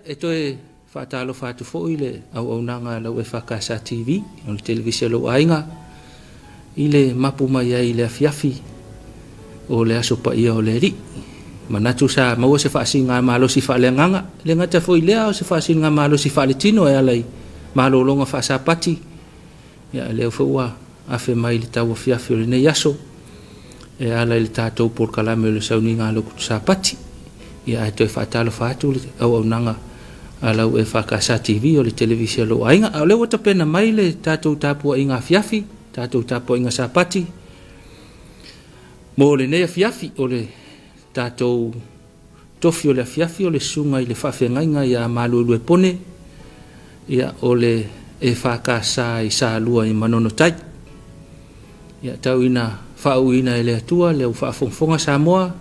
e toe faatalofa atu foi le auaunaga a lau EFKS TV, o le televise a lou aiga, i le mapu mai ai i le afiafi o le aso paia o le Alii. Manatu sa maua se faasiligamalosi faaleagaga, e le gata foi i lea o se faasiligamalosi faaletino e ala i malologa faasapati, Ia, lea foi ua afe mai i le tauafiafi o lenei aso e ala i le tatou polokalame o le sauniga a Lokutu Sapati. Ia, ae toe faatalofa atu le auaunaga a lau EFKS TV o le televise a lou aiga. A o lea ua tapena mai le tatou tapuaiga afiafi, tatou tapuaiga Sapati mo lenei afiafi o le tatou Tofi o le afiafi o le susuga i le faafeagaiga ia Maluelue Pone, ia, o le EFKS i Salua i Manono Tai. Ia, tau ina faauuina e le Atua le au faafogafoga Samoa,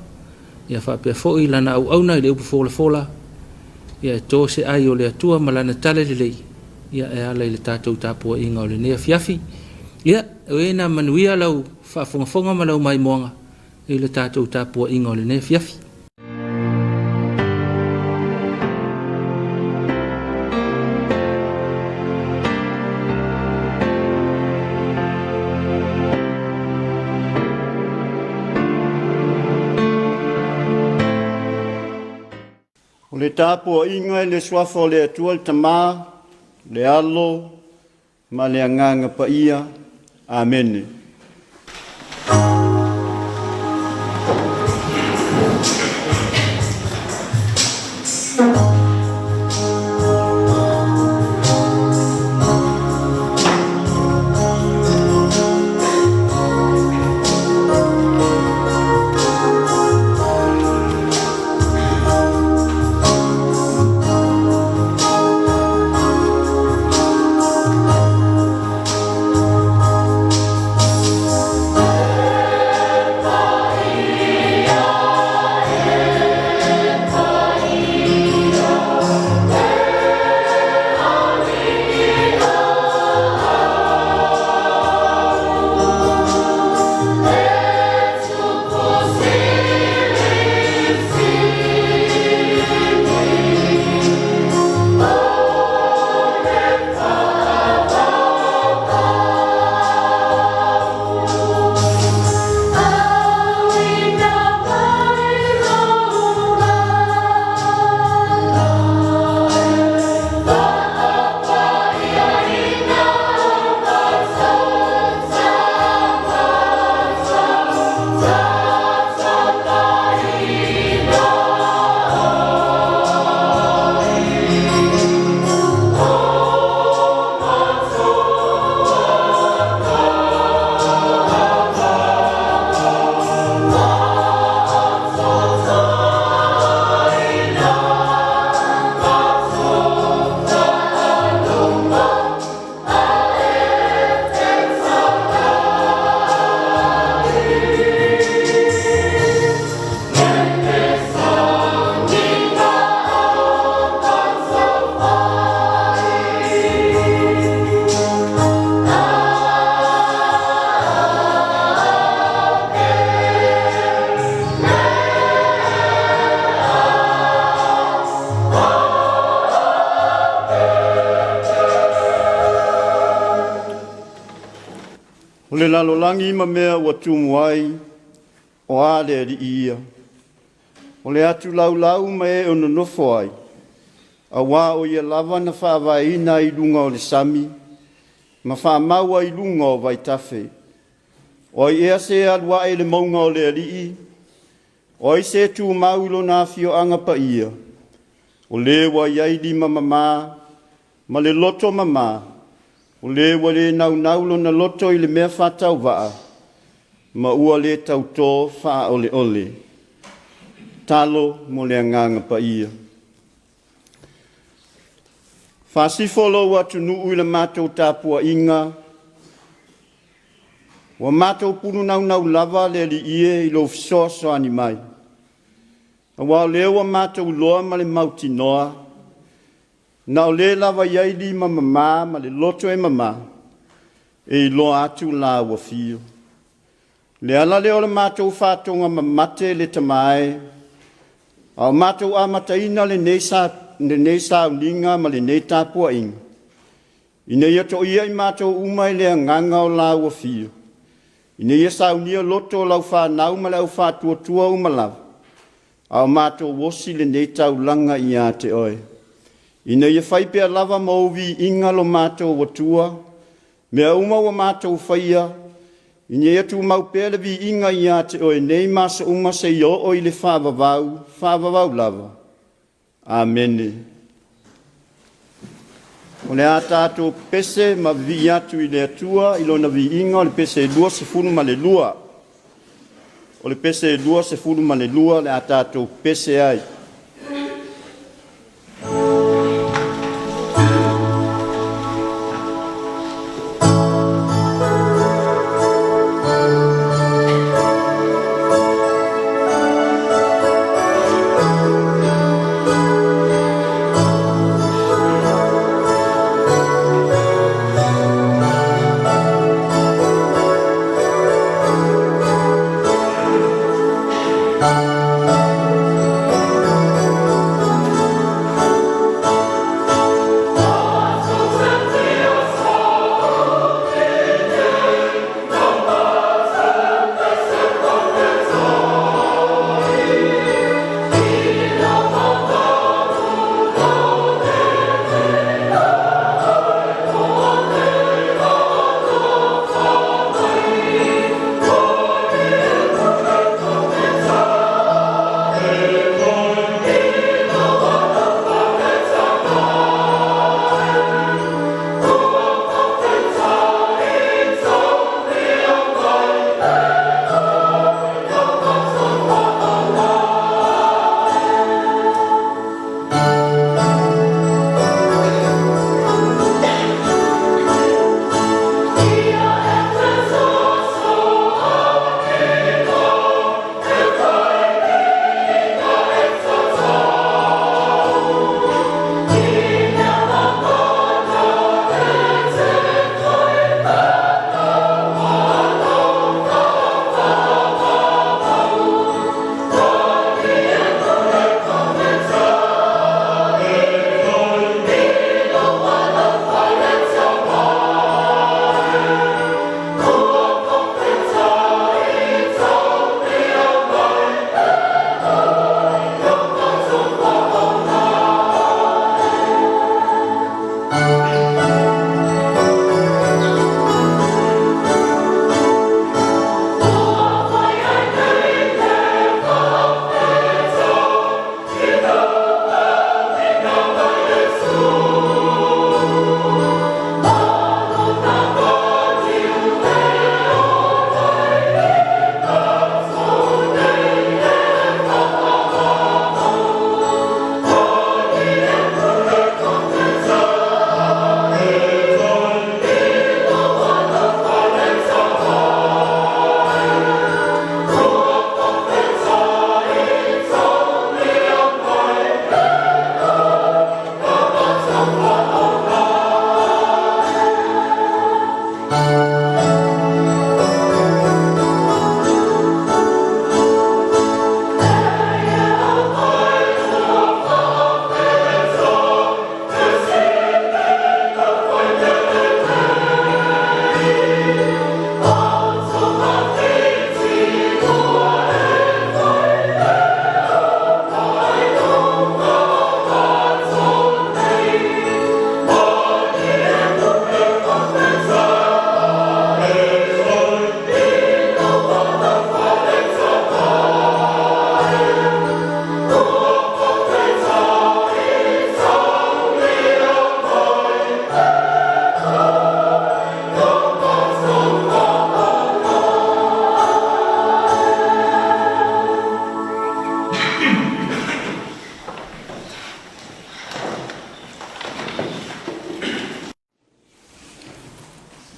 ia faapea foi lana auauna i le upu folafola, ia e to se ai o le Atua ma lana tala lelei, ia e ala i le tatou tapuaiga o lenei afiafi. Ia, o e na manuia lau faafogafoga ma lau maimoaga, i le tatou tapuaiga o lenei afiafi. O le tapuaiga i le Suafa o le Atua le Tama, le Alo Ma le Agaga Paia. Amene. O le lalolagi ma mea ua tumu ai, o a le Alii ia? O le atu laulau ma e o nonofo ai, auā o ia lava na faavaeina ai i luga o le sami, ma faamau ai i luga o vaitafe. O ai ea se alu ae i le mauga o le Alii? O ai se tumau i lona afioaga paia? O le ua i ai lima mama ma le loto mama, o le ua le naunau lona loto i le mea faatauvaa, ma ua le tautō faaoleole. Talo mo le Agaga Paia. Faasifo lou atunuu i le matou tapuaiga, ua matou pulu naunau lava le Alii e i lou fesoasoani mai, aua o lea ua matou iloa ma le mautinoa, na o le lava i ai lima mama ma le loto e mama, e iloa atu la ua fio. Le ala lea o le matou faatoga mamate le Tama e, a o matou amataina lenei sa lenei sauniga ma lenei tapuaiga, ina ia toia i matou uma i le agaga o la Ua afio, ina ia saunia loto o lau fanau ma le au faatuatua uma lava, a o matou osi lenei taulaga ia te Oe, ina ia fai pea lava ma Ou viiga lo matou Atua, mea uma ua matou faia, ina ia tumau pea le viiga ia te Oe nei ma aso uma seia oo i le faavavau, faavavau lava. Amene. O le a tatou pepese ma vivii atu i le Atua i Lona viiga o le pese 22. O le pese 22 o le a tatou pepese ai.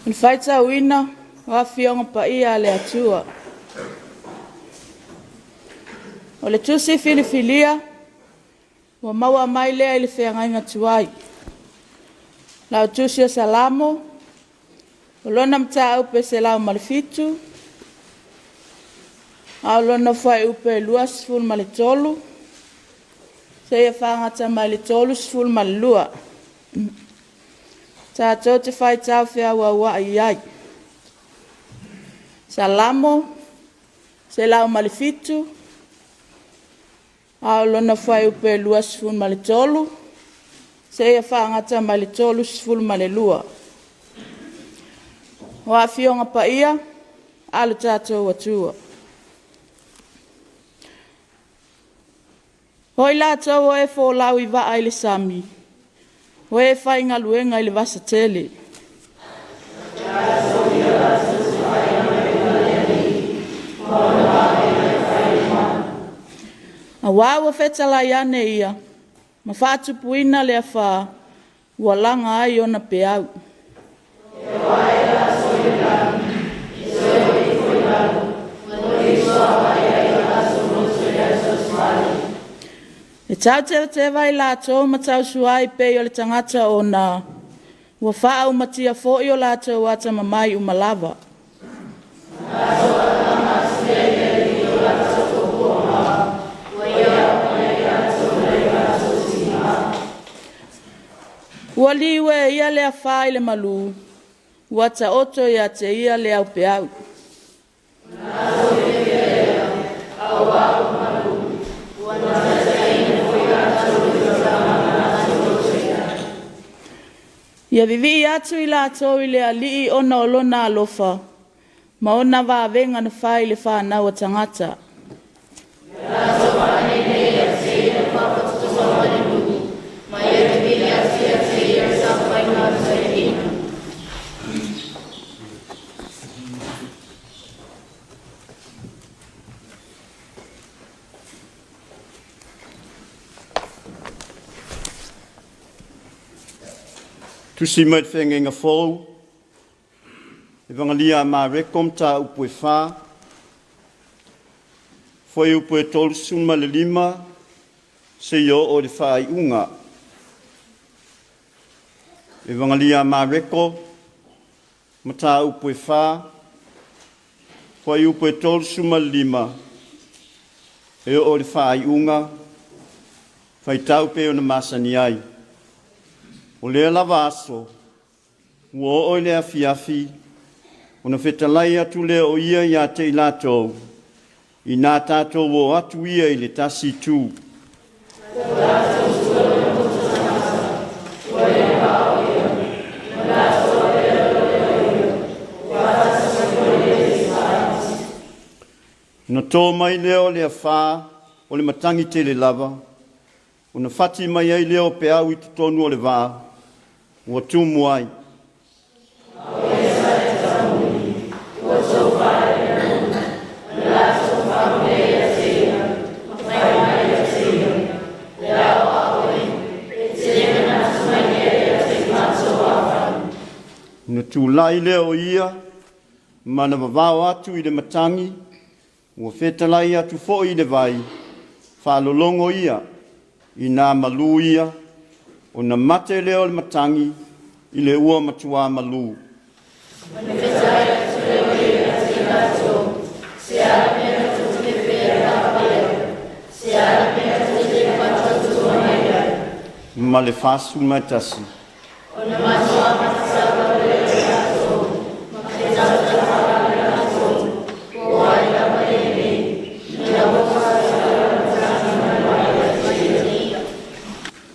O le faitauina o Afioga Paia a le Atua. O le tusi filifilia ua maua mai lea i le feagaiga tuai. Lau tusi o Salamo, o lona mataupu e 107, a o lona fuaiupu e 23, seia fagata mai le 32. Tatou te faitau feauaua'i ai. Salamo 107, a o lona fuaiupu e 23 seia fagata mai le 32. O Afioga Paia a lo tatou Atua. O i latou o e folau i vaa i le sami, o e faigaluega i le vasa tele. Aua ua fetalai ane ia ma faatupuina le afa ua laga ai ona peau. E tautevateva i latou ma tausua ai pei o le tagata ona, ua faaumatia foi o latou atamamai uma lava. Ua liu e ia le afa i le malu, ua taoto ia te ia le aupeau. Ia vivii atu i latou i le Alii ona o lona alofa, ma ona vavega na fai i le fanau a tagata. Tusi mai le Feagaiga Fou, Evagalia a Mareko Mataupu e 4, fuaiupu e 35 seia oo i le faaiuga. Evagalia a Mareko, Mataupu e 4, fuaiupu e 35 e oo i le faaiuga, faitau pei ona masani ai. O lea lava aso, ua oo i le afiafi, ona fetalai atu lea o ia ia te i latou, ina tatou o atu ia i le tasi itu. Ona to mai lea o le afā o le matagi tele lava, ona fati mai ai lea o peau i totonu o le vaa, ua tumu ai. Ona tulai lea o ia ma na vavao atu i le matagi, ua fetalai atu foi i le vai, faalologo ia, ina malu ia, ona mate lea o le matagi i le ua matua malū. Ma le 41.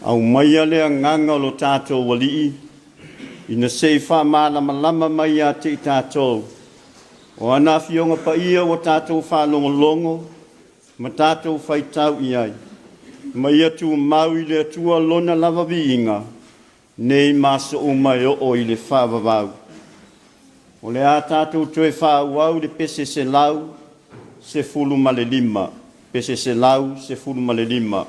Aumaia le agaga o lo tatou Alii ina se i faamalamalama mai ia te i tatou o ana Afioga Paia ua tatou faalogologo ma tatou faitau i ai, ma ia tumau i le Atua Lona lava viiga, nei ma aso uma e oo i le faavavau. O le a tatou toe faaauau i le pese 115, pese 115.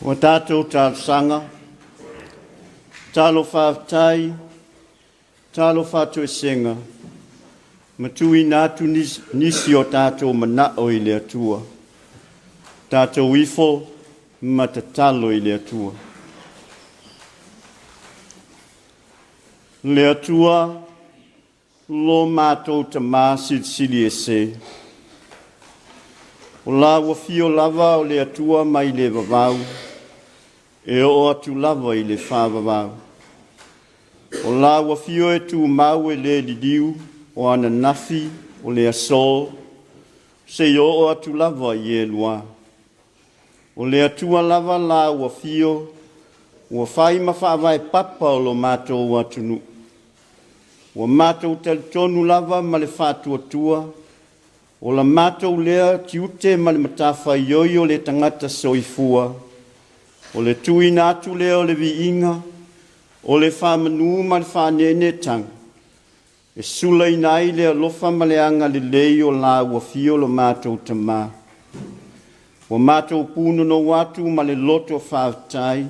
Ua tatou talosaga, talo faafetai, talo faatoesega, ma tuuina atu nisi o tatou manao i le Atua. Tatou ifo ma tatalo i le Atua. Le Atua, lo matou Tama Silisili Ese, o lau afio lava o le Atua mai le vavau, e oo atu lava i le faavavau. O lau afio e tumau e le liliu, o ananafi, o le asō, seia oo atu lava i elua. O le Atua lava lau afio ua fai ma faavae papa o lo matou atunuu. Ua matou talitonu lava ma le faatuatua, o la matou lea tiute ma le matafaioi o le tagata soifua, o le tuuina atu lea o le viiga, o le faamanu ma le faaneeneetaga, e sulaina ai le alofa ma le agalelei o lau afio lo matou Tama. Ua matou punonou atu ma le loto faafetai,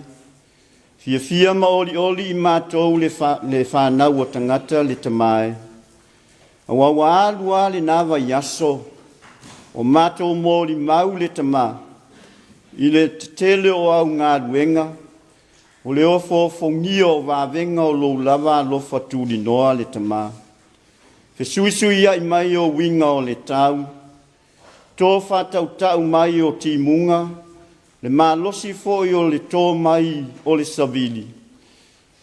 fiafia ma olioli i matou le fanau a tagata le Tama e, aua ua alu lava lena vaiaso o matou molimau le Tama i le tetele o au galuega, o le ofoofogia o vavega o lou lava alofa tulinoa le Tama, fesuisuiai mai o uiga o le tau, to faatautau mai o timuga, le malosi foi o le to mai o le savili,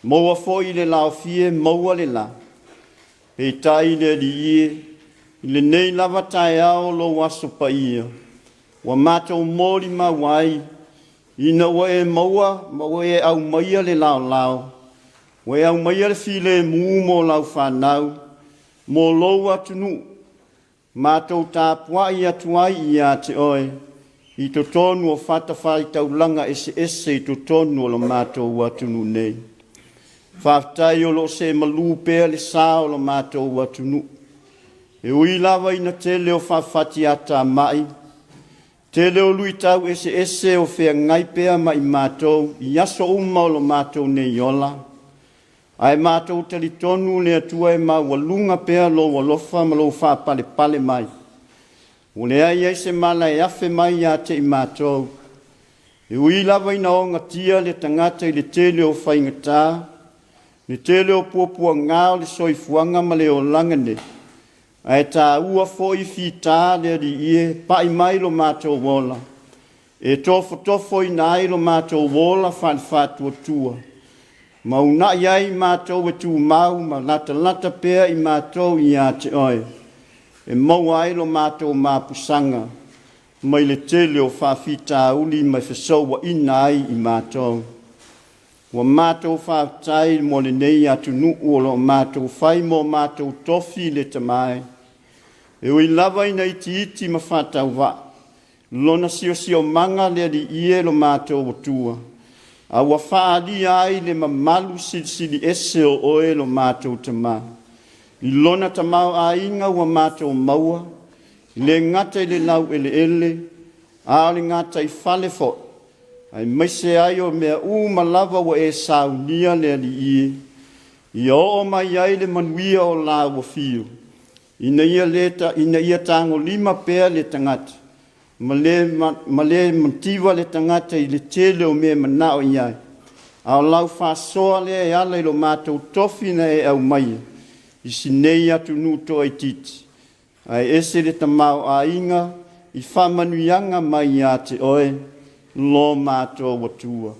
maua foi le laofie maua le la. Peitai le Alii e, i lenei lava taeao o lou Aso Paia, ua matou molimau ai ina ua e maua ma ua e aumaia le laolao, ua e aumaia le filemu mo lau fanau, mo lou atunuu, matou tapuai atu ai ia te oe i totonu o fatafaitaulaga eseese i totonu o lo matou atunuu nei. Faafetai o lo o see malu pea le sa o lo matou atunuu. E ui lava ina tele o faafatiatamai, tele o luitau eseese o feagai pea ma i matou i aso uma o lo matou nei ola, ae matou talitonu le Atua e maualuga pea lou alofa ma lou faapalepale mai. Ua leai ai se mala e afe mai ia te i matou. E ui lava ina ogatia le tagata i le tele o faigata, le tele o puapuaga o le soifuaga ma le olaga nei, ae taua foi fita le Alii e, pai mai lo matou ola, e tofotofoina ai lo matou ola faale-faatuatua, ma uunai ai matou e tumau ma latalata pea i matou ia te oe, e maua ai lo matou mapusaga mai le tele o faafitauli ma fesouaina ai i matou. Ua matou faafetai mo lenei atunuu o lo o matou fai ma o matou tofi le Tama e, e ui lava ina itiiti ma faatauvaa lona siosiomaga le Alii e lo matou Atua, a ua faaalia ai le mamalu silisili ese o oe lo matou Tama. I lona tamaoaiga ua matou maua, e le gata i le laueleele, a o le gataifale foi, aemaise ai o mea uma lava ua e saunia le Alii e, ia oo mai ai le manuia o lau afio, ina ia le ta, ina ia tagolima pea le tagata, ma le, ma le mativa le tagata i le tele o mea e manao i ai, a o lau faasoa lea e ala i lo matou tofi na e aumaia i si nei atunuu toaitiiti, ae ese le tamaoaiga i faamanuiaga mai ia te oe, lo matou Atua.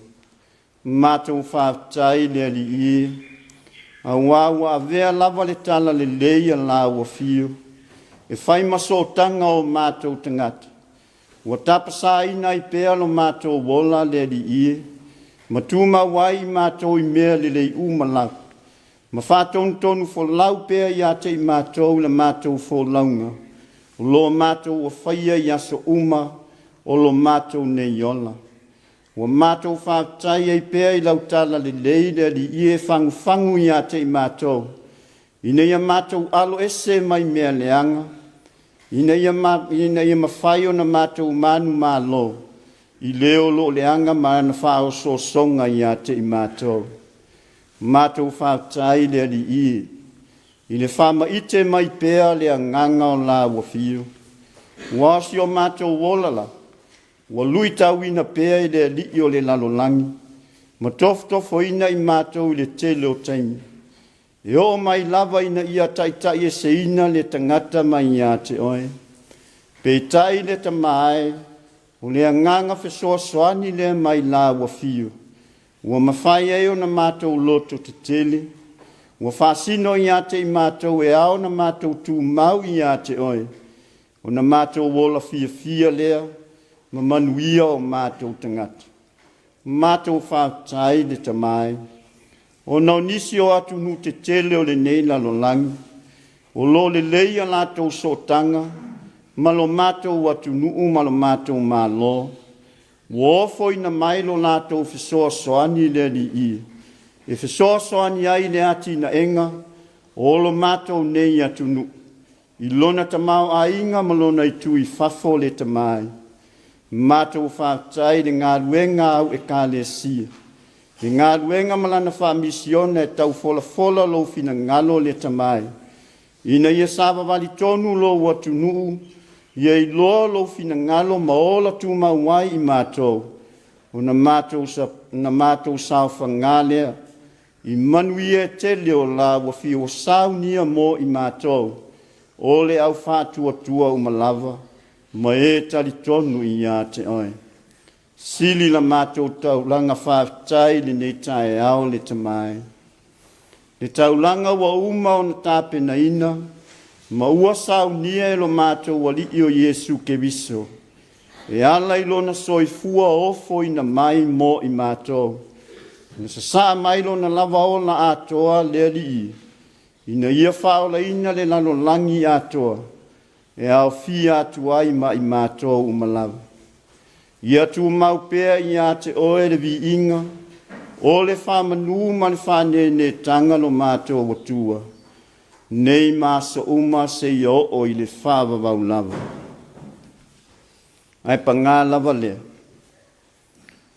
Matou faafetai le Alii e, auā ua avea lava le talalelei a lau afio e fai ma sootaga o matou tagata, ua tapasaina ai pea lo matou ola le Alii e, ma tumau ai i matou i mea lelei uma lava, ma faatonutonu folau pea ia te i matou la matou folauga o lo matou ua faia i aso uma o lo matou nei ola. Ua matou faafetai ai pea i lau talalelei le Alii e fagufagu ia te i matou, ina ia matou aloese mai mea leaga, ina ia mafai ona matou manumalo. i le o lo o leaga ma ana faaosoosoga ia te i matou. Matou faafetai i le Alii i le faamaite mai pea le agaga o la ua afio. Ua o si o matou ola la, ua luitauina pea e le alii o le lalolagi ma tofotofoina i matou i le tele o taimi, e oo mai lava ina ia taitaieseina le tagata mai ia te oe. Peitai le Tama e, o le agaga fesoasoani lea mai la ua afio, ua mafai ai ona matou loto tetele, ua faasino ia te i matou e ao ona matou tumau ia te oe, ona matou ola fiafia lea ma manuia o matou tagata. Matou faafetai le Tama e, ona o nisi o atunuu tetele o lenei lalolagi, o lo o lelei a latou sootaga ma lo matou atunuu ma lo matou Malo, ua ofoina mai lo latou fesoasoani i le Alii e fesoasoani ai i le atinaega o lo matou nei atunuu i lona tamaoaiga ma lona itu i fafo le Tama e. Matou faafetai i le galuega a au Ekalesia, le galuega ma lana faamisiona e tau folafola lou finagalo le Tama e, ina ia savavali tonu lou atunuu, ia iloa lou finagalo ma ola tumau ai i matou, ona matou saofagā lea i manuia e tele o la ua fia ua saunia mo i matou, o le au faatuatua uma lava ma e talitonu ia te oe. Sili la matou taulaga faafetai i lenei taeao le Tama e, le taulaga ua uma ona tapenaina ma ua saunia e lo matou Alii o Iesu Keriso e ala i lona soifua ofoina mai mo i matou, na sasaa mai lona lava ola atoa le Alii ina ia faaolaina le lalolagi atoa e aofia atu ai ma i matou uma lava. Ia tumau pea ia te oe le viiga, o le faamanu ma le faanenetaga lo matou Atua, nei ma aso uma seia oo i le faavavau lava. Ae pagā lava lea,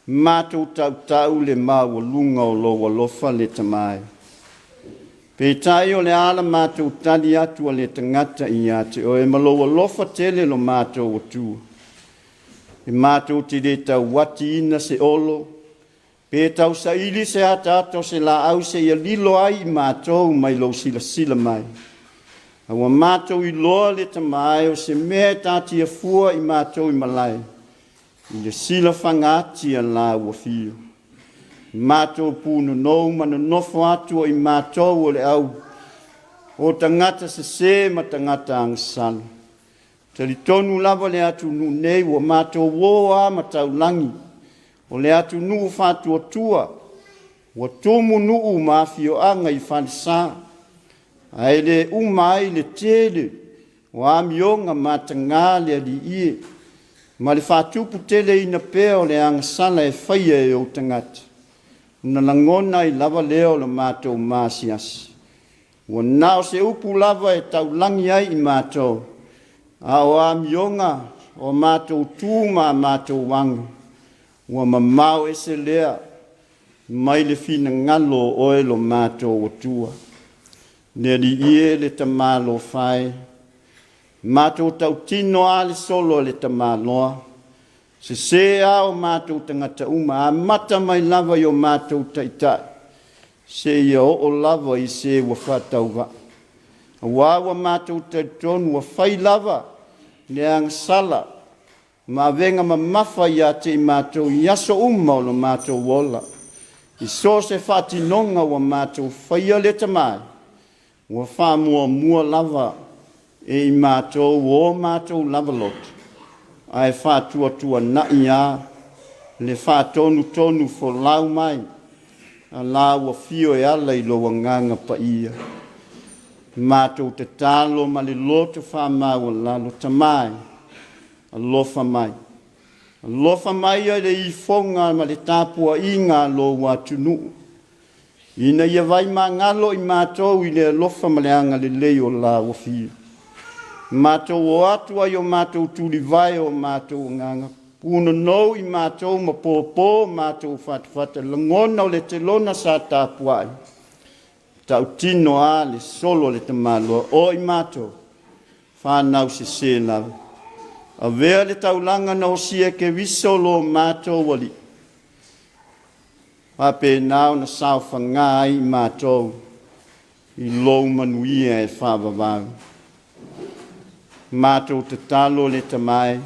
matou tautau le maualuga o lou alofa le Tama e. Peitai o le a la matou tali atu a le tagata ia te oe ma lou alofa tele lo matou Atua? E matou te le tauatiina se olo pe tausaili se ataata o se laau seia lilo ai i matou mai lou silasila mai. A ua matou iloa le Tama e o se mea e taatia fua i matou i malae, i le silafaga ati a la ua afio. Matou punonou ma nonofo atu o i matou o le au o tagata sese ma tagata agasala. Talitonu lava le atunuu nei ua matou o a ma taulagi, o le atunuu faatuatua, ua tumu nuu ma afioaga i falesa, ae le uma ai le tele o amioga mataga le Alii e, ma le faatuputeleina pea o le agasala e faia e ou tagata, ona lagona ai lava lea o le matou maasiasi. Ua na o se upu lava e taulagi ai i matou, a o amioga o matou tu ma a matou aga, ua mamao ese lea mai le finagalo o oe lo matou Atua. Le Alii e, le Tamalofa e, matou tautino a le solo a le tamaloa, sese a o matou tagata uma, amata mai lava i o matou taitai, seia oo lava i se ua faatauvaa. Aua ua matou talitonu ua fai lava le agasala ma avega mamafa ia te i matou i aso uma o lo matou ola, i so o se faatinoga ua matou faia le Tama e, ua faamuamua lava e i matou o matou lava loto, ae faatuatuanai lava le faatonutonu folau mai a la ua fio e ala i lou Agaga Paia. Matou tatalo ma le loto faamaualalo, Tama e, alofa mai. Alofa mai i le ifoga ma le tapuaiga a lou atunuu, ina ia vaimagalo i matou i le alofa ma le agalelei o la ua fio. Matou o atu ai o matou tulivae o matou agaga. Punonou i matou ma pōpō matou fatafata, lagona o le telona sa tapuai, tautino a le solo a le tamaloa, o i matou, fanau sese lava. Avea le taulaga na osia e Keriso lo matou Alii, faapena ona saofaga ai i matou i lou manuia e faavavau. Matou tatalo le Tama e,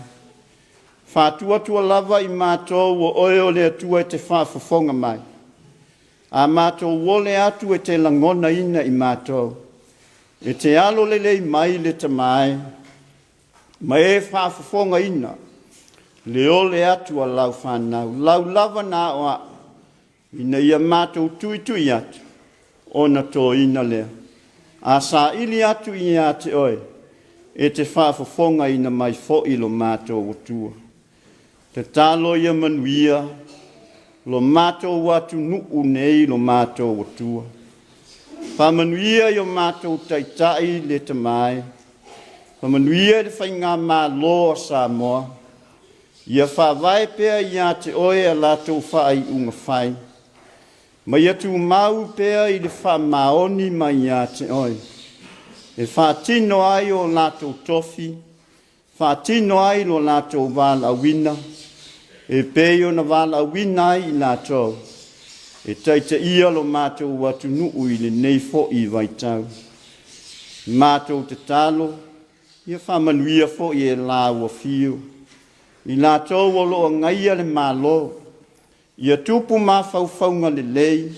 faatuatua lava i matou o oe o le Atua e te faafofoga mai. A matou ole atu e te lagonaina i matou, e te alo lelei mai le Tama e, ma e faafofogaina le ole atu a lau fanau, lau lava na aoao ina ia matou tuitui atu ona toina lea. A saili atu ia te oe, e te faafofogaina mai foi lo matou Atua. Tatalo ia manuia lo matou atunuu nei lo matou Atua. Faamanuia i o matou taitai le Tama e, faamanuia i le faigamalo a Samoa, ia faavae pea ia te oe a latou faaiuga fai, ma ia tumau pea i le faamaoni mai ia te oe, e faatino ai o latou tofi, faatino ai lo latou valaauina, e pei ona valaauina ai i latou e taitaia lo matou atunuu i lenei foi vaitau. Matou tatalo, ia faamanuia foi e la ua afio i latou o lo o agaia le Malo, ia tupu mafaufauga lelei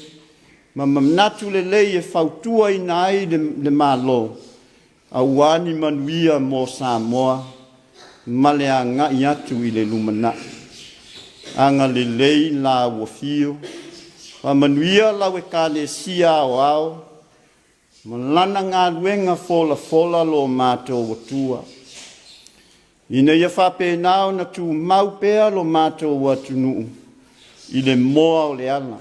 ma manatu lelei e fautuaina ai le Malo aua ni manuia mo Samoa ma le agai atu i le lumanai. Agalelei la ua afio, faamanuia lau Ekalesia Aoao ma lana galuega folafola lo matou Atua, ina ia faapena ona tumau pea lo matou atunuu i le moa o le ala,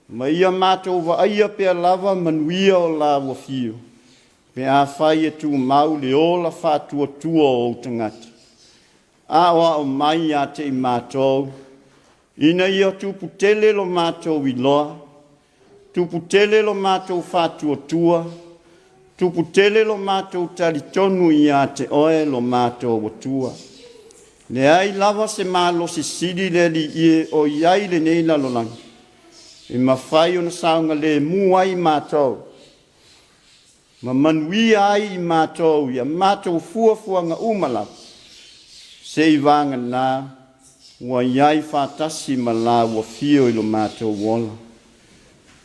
ma ia matou vaaia pea lava manuia o la ua afio, pe afai e tumau le ola faatuatua o ou tagata. Aoao mai ia te i matou, ina ia tupu tele lo matou iloa, tupu tele lo matou faatuatua, tupu tele lo matou talitonu ia te Oe lo matou Atua. E leai lava se malosi sili le Alii e o i ai i lenei lalolagi e mafai ona saogalemu ai matou ma manuia ai i matou i a matou fuafuaga uma lava, seivagana ua i ai faatasi ma la ua afio i lo matou ola.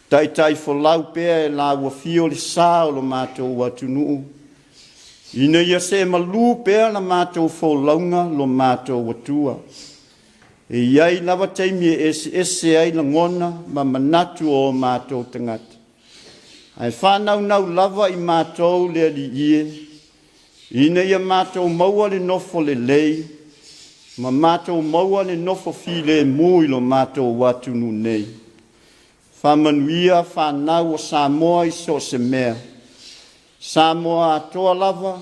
Taitaifolau pea e la ua afio le sa o lo matou atunuu, ina ia see malu pea la matou folauga lo matou Atua. E i ai lava taimi e eseese ai lagona ma manatu o o matou tagata, ae faanaunau lava i matou le Alii e, ina ia matou maua le nofo lelei ma matou maua le nofo filemu i lo matou atunuu nei. Faamanuia fanau o Samoa i so o se mea, Samoa atoa lava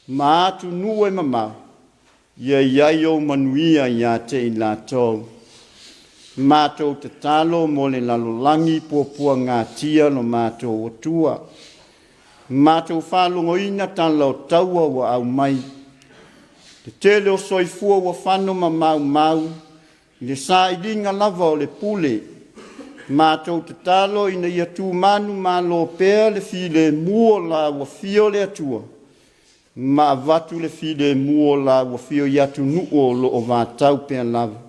ma atunuu e mamao, ia i ai ou manuia ia te i latou. Matou tatalo mo le lalolagi puapuagatia lo matou Atua. Matou faalogoina tala o taua ua aumai, le tele o soifua ua fano ma maumau i le sailiga lava o le pule. Matou tatalo ina ia tumanumalo pea le filemu o la ua afio le Atua ma avatu le filemu o la ua afio i atunuu o lo o vatau pea lava.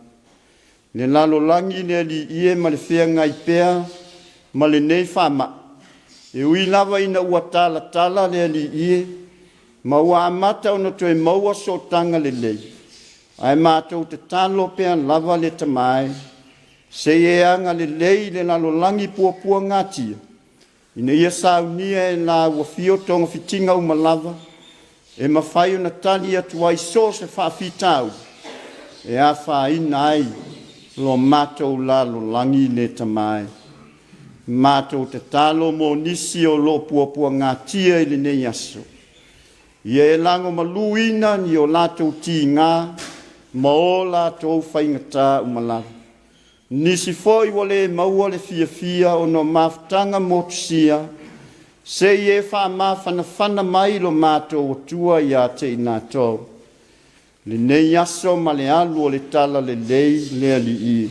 Le lalolagi le Alii e ma le feagai pea ma lenei faamai, e ui lava ina ua talatala le Alii e, ma ua amata ona toe maua sootaga lelei, ae matou tatalo pea lava le Tama e, se i e agalelei i le lalolagi puapuagatia, ina ia saunia e la ua afio togafitiga uma lava e mafai ona tali atu ai so o se faafitauli e afaina ai lo matou lalolagi le Tama e. Matou tatalo mo nisi o lo o puapuagatia i lenei aso, ia e lagomaluina ni o latou tiga ma o latou faigata uma lava. Nisi foi ua le maua le fiafia ona o mafutaga motusia, se i e faamafanafana mai lo matou Atua ia te i latou. Lenei aso ma le alu o le Talalelei le Alii e.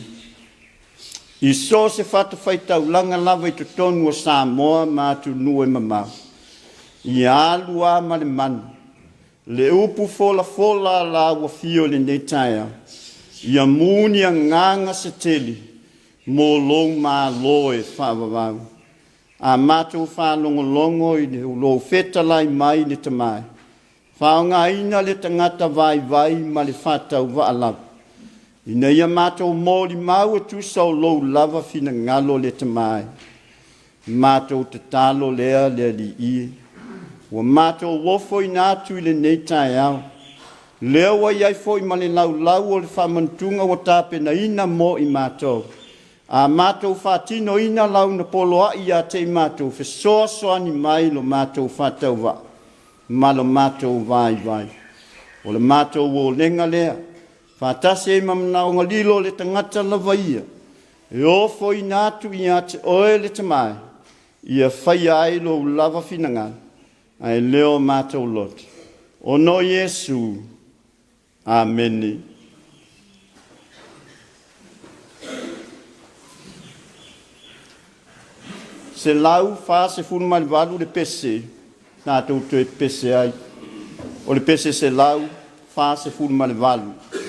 I so o se fatafaitaulaga lava i totonu o Samoa ma atunuu e mamao, ia alu a ma le manu le upu folafola a lau Afio i lenei taeao, ia mu ni agaga se tele mo lou Malo e faavavau. A matou faalogologo i lou fetalai mai le Tama e, faaaogaina le tagata vaivai ma le faatauvaa lava, ina ia matou molimau e tusa o lou lava finagalo le Tama e. Matou tatalo lea le Alii e, ua matou ofoina atu i lenei taeao, lea ua i ai foi ma le laulau o le faamanatuga ua tapenaina mo i matou. A matou faatinoina lau poloai ia te i matou, fesoasoani mai lo matou faatauvaa ma lo matou vaivai. O le matou olega lea, faatasi ai ma manaoga lilo o le tagata lava ia, e ofoina atu ia te Oe le Tama e, ia faia ai lou lava finagalo, ae le o matou loto. Ona o Iesu. Amene. 148 le pese tatou toe pepese ai. O le pese 148.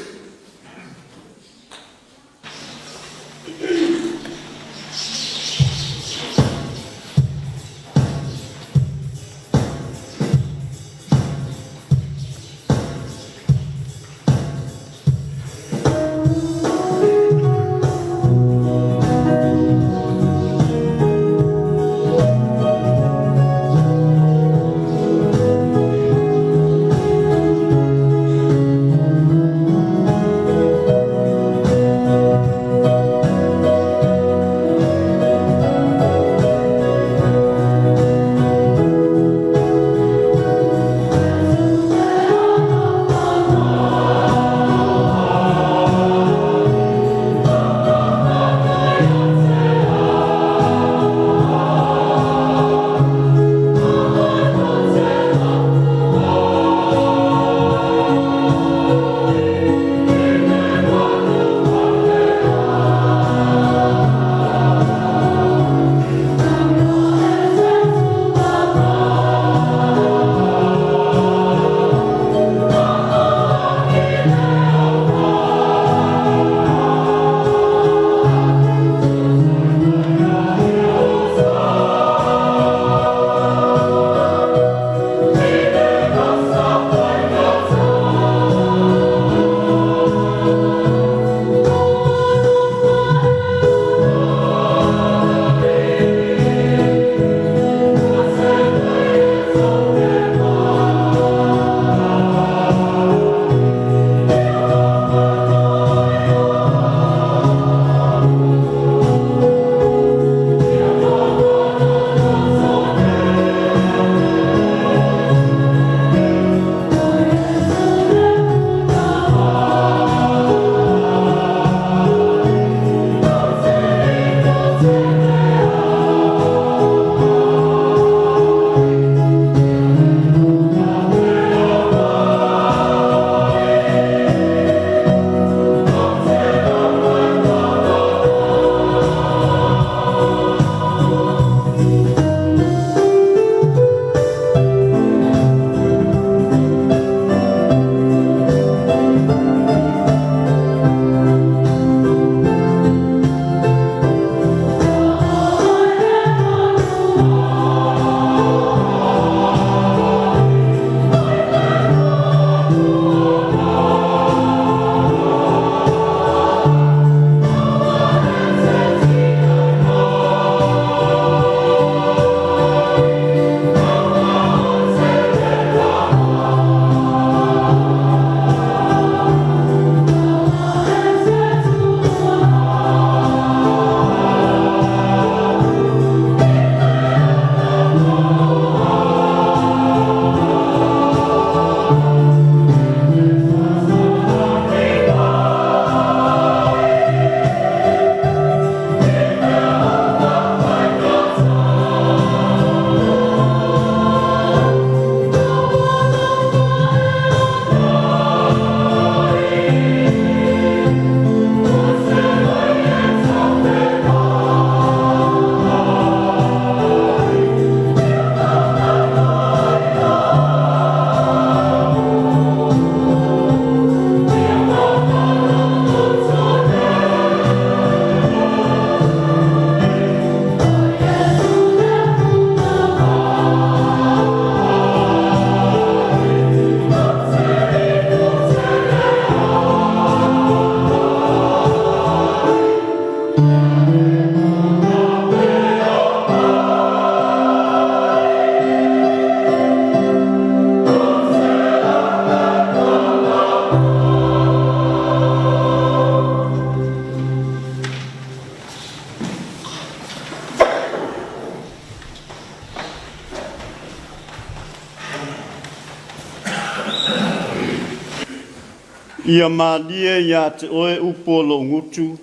Ia malie ia te oe upu o lou gutu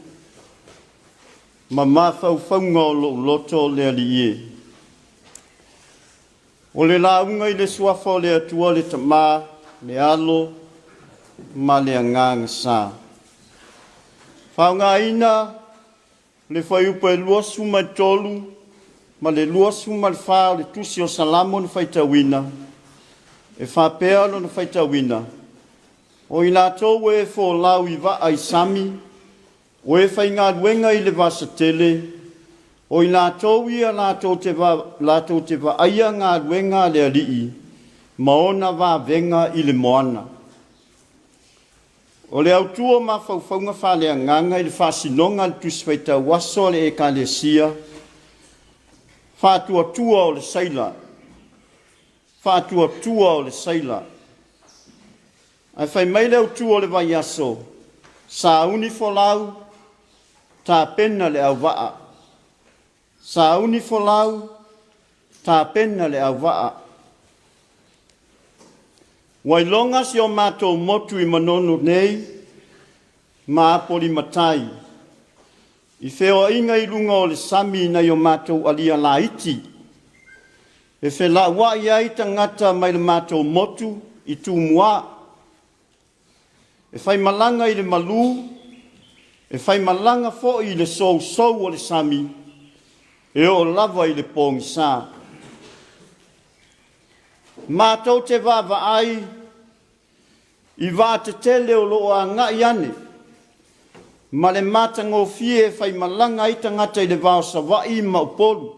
ma mafaufauga o lou loto le Alii e. O le lauga i le Suafa o le Atua le Tama, le Alo ma le Agaga Sa. Faaaogaina le fuaiupu e 23 ma le 24 o le Tusi o Salamo na faitauina, e faapea lona faitauina, O i latou e folau i vaa i sami, o e faigaluega i le vasa tele, o i latou ia latou te, va, latou te vaaia galuega a le Alii ma ona vavega i le moana. O le autu o mafaufauga faaleagaga i le faasinoga a le Tusi Faitau Aso a le Ekalesia, Faatuatua o le Seila, Faatuatua o le Seila. Ae fai mai le autu o le vaiaso, sauni folau, tapena le auvaa. Sauni folau, tapena le auvaa. Ua iloga si o matou motu i Manono nei ma Apolima-tai i feoaiga i luga o le sami i nai o matou alia laiti e felauai ai tagata mai le matou motu i Tumua, e faimalaga i le malu, e faimalaga foi i le sousou o le sami, e oo lava i le pogisa. Matou te vaavaai i vaatetele o lo o agai ane ma le matagofie e faimalaga ai tagata i le va o Savaii ma Upolu.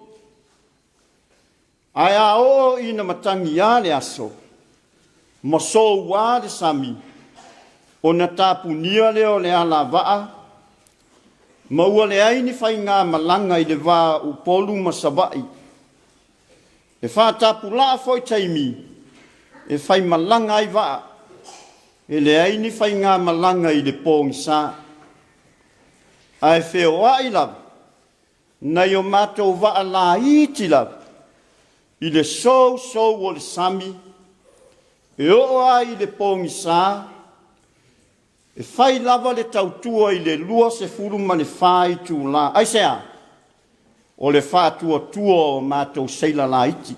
Ae a oo ina matagiā le aso ma soua le sami, ona tapunia lea o le alavaa ma ua leai ni faigamalaga i le va o Upolu ma Savaii. E faatapulaa foi taimi e faimalaga ai vaa, e leai ni faigamalaga i le pogisa, ae feoai lava nai o matou vaa laiti lava i le sousou o le sami, e oo lava i le pogisa, e fai lava le tautua i le 24 itula. Aisea? O le faatuatua o matou seila laiti.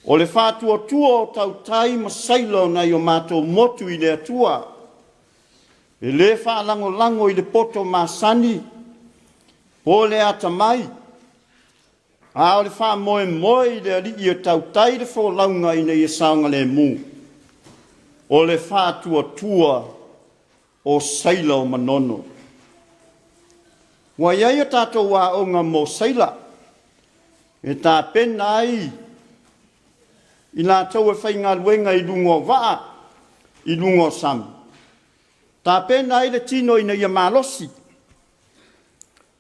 O le faatuatua o tautai ma seila o nai o matou motu i le Atua, e le faalagolago i le poto masani po o le atamai, a o le faamoemoe i le Alii e tautai le folauga ina ia saogalemu. O le faatuatua o seila o Manono. Ua i ai a tatou aoga mo seila e tapena ai i latou e faigaluega i luga o vaa, i luga o sami, tapena ai le tino ina ia malosi,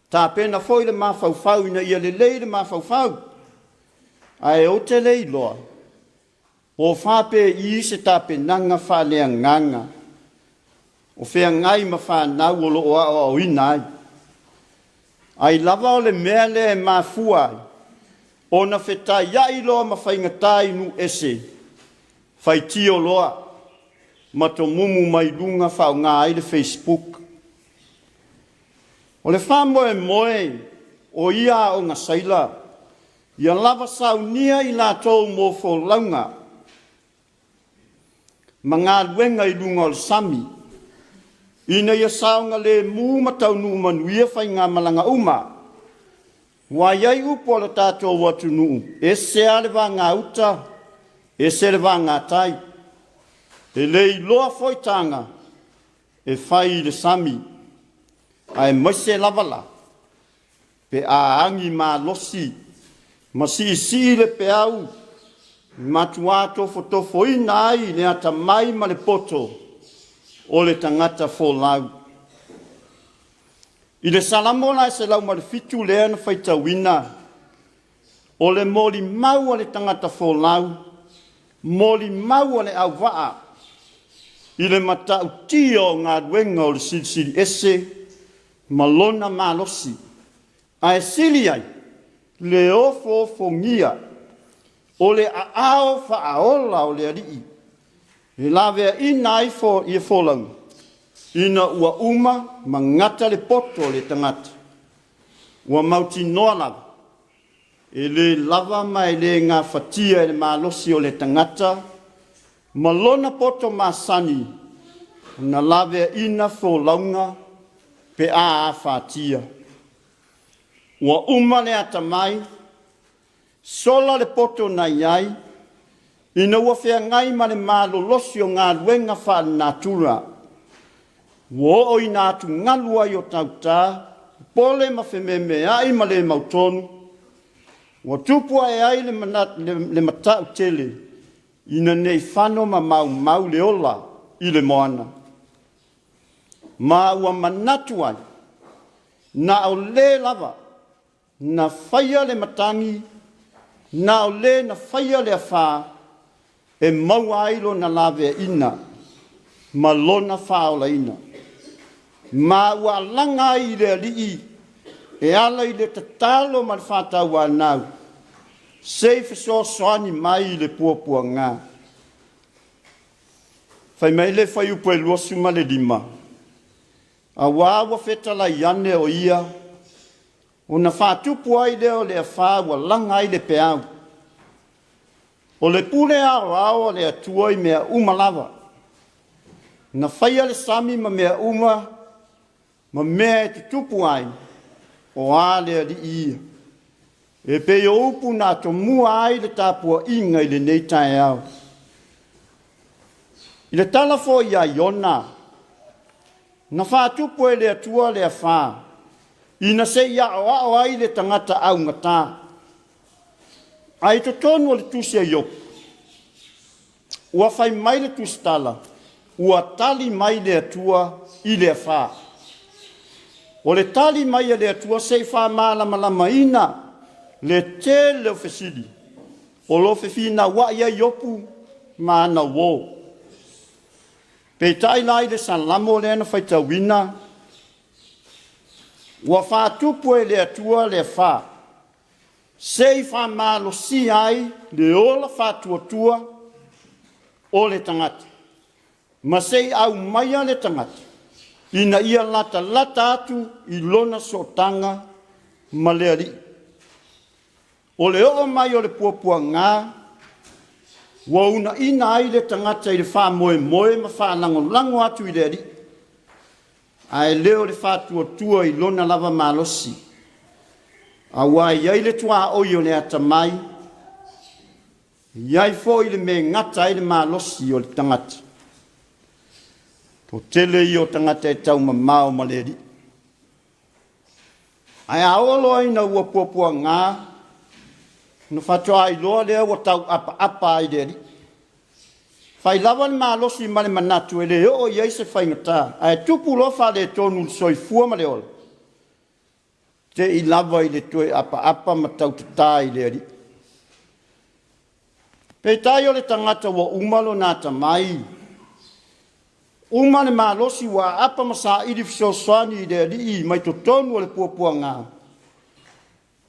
tapena foi le mafaufau ina ia lelei le mafaufau. Ae ou te le iloa po o faapei se tapenaga faaleagaga o feagai ma fanau o lo o aoaoina ai. Ai lava o le mea lea e mafua ai ona fetaiai loa ma faigata i nuu ese, faitio loa ma tomumu mai luga faaaoga ai le facebook. O le faamoemoe o ia aoga seila, ia lava saunia i latou mo folauga ma galuega i luga o le sami, ina ia saogalemu ma taunuu manuia faigamalaga uma. Ua i ai upu a le tatou atunuu, ese lava le vagauta, ese le vagatai. E le iloa foi taga e fai i le sami, aemaise lava la pe a agi malosi ma siisii le peau, matua tofotofoina ai le atamai ma le poto o le tagata folau. I le Salamo la e 107 lea na faitauina, o le molimau a le tagata folau, molimau a le auvaa i le matautia o galuega o le Silisili Ese ma lona malosi, ae sili ai le ofoofogia o le aao faaola o le Alii. E laveaina ai ia folauga ina ua uma ma gata le poto o le tagata. Ua mautinoa lava e le lava ma e le gafatia e le malosi o le tagata ma lona poto masani ona laveaina folauga pe a afatia. Ua uma le atamai, sola le poto na i ai ina ua feagai ma le malolosi o galuega faalenatura, ua oo ina atugalu ai o tauta, popole ma fememeai ma le mautonu, ua tupu ae ai le matautele ina ne i fano ma maumau le ola i le moana. Ma ua manatu ai, na o le lava na faia le matagi, na o Le na faia le afa e maua ai lona laveaiina ma lona faaolaina, ma ua alaga ai i le Alii e ala i le tatalo ma le faatauanau se i fesoasoani mai i le puapuaga. Fai mai le fuaiupu e 25, Auā ua fetalai ane o Ia, ona faatupu ai lea o le afa ua laga ai le peau. O le pule aoao a le Atua i mea uma lava, na faia le sami ma mea uma ma mea e tutupu ai, o a le Alii ia? E pei o upu na atomua ai le tapuaiga i lenei taeao. I le tala foi a Iona, na faatupu e le Atua le afa ina se i aoao ai le tagata augata. Ae i totonu o le tusi a Iopu, ua fai mai le tusitala, ua tali mai le Atua i le afa. O le tali mai a le Atua se i faamalamalamaina le tele o fesili o lo o fefinauai ai Iopu ma ana uo. Peitai la i le Salamo lea na faitauina, ua faatupu e le Atua le afa se i faamalosia ai le ola faatuatua o le tagata ma se i aumaia le tagata ina ia latalata atu i lona sootaga ma le Alii. O le oo mai o le puapuaga ua uunaina ai le tagata i le faamoemoe ma faalagolago atu i le Alii, ae le o le faatuatua i lona lava malosi, aua e i ai le tuaoi o le atamai, e i ai foi le mea e gata ai le malosi o le tagata. Toatele ia o tagata e taumamao ma le Alii. Ae a oo loa ina ua puapuaga, ona faatoa iloa lea ua tau apaapa ai i le Alii. Fai lava le malosi ma le manatu e le oo i ai se faigata, ae tupu loa faaletonu i le soifua ma le ola, te i lava i le toe apaapa ma tautatā i le Alii. Peitai o le tagata ua uma lona atamai, uma le malosi ua aapa ma saili fesoasoani i le Alii mai totonu o le puapuaga,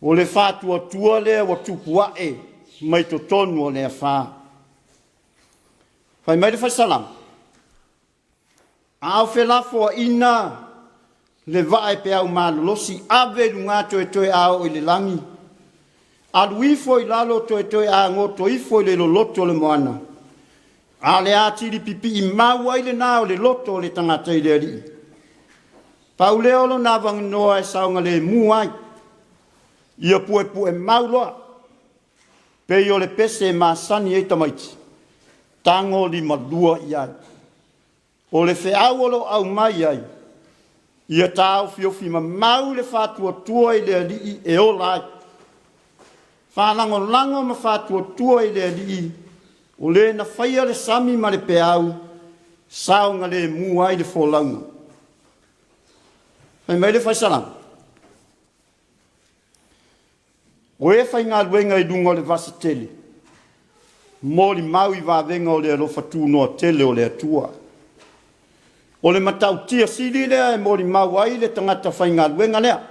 o le faatuatua lea ua tupu ae mai totonu o le afa. Fai mai le Fai Salamo, A o felafoaiga le vaa e peau malolosi, ave i luga toetoe a oo i le lagi, alu ifo i lalo toetoe a goto ifo i le loloto o le moana, a o le atili pipii mau ai lena o le loto o le tagata i le Alii. Pau lea o lona avanoa e saogalemu ai, ia puepuemau loa, pei o le pese e masani ai tamaiti, tago limalua i ai. O le feau o lo o aumai ai, ia taofiofi mamau le faatuatua i le Alii e ola ai. Faalagolago ma faatuatua i le Alii, o Le na faia le sami ma le peau, saogalemu ai le folauga. Fai mai le Fai Salamo, O e faigaluega i luga o le vasa tele, molimau i vavega o le alofa tunoa tele o le Atua. O le matautia sili lea e molimau ai le tagata faigaluega lea.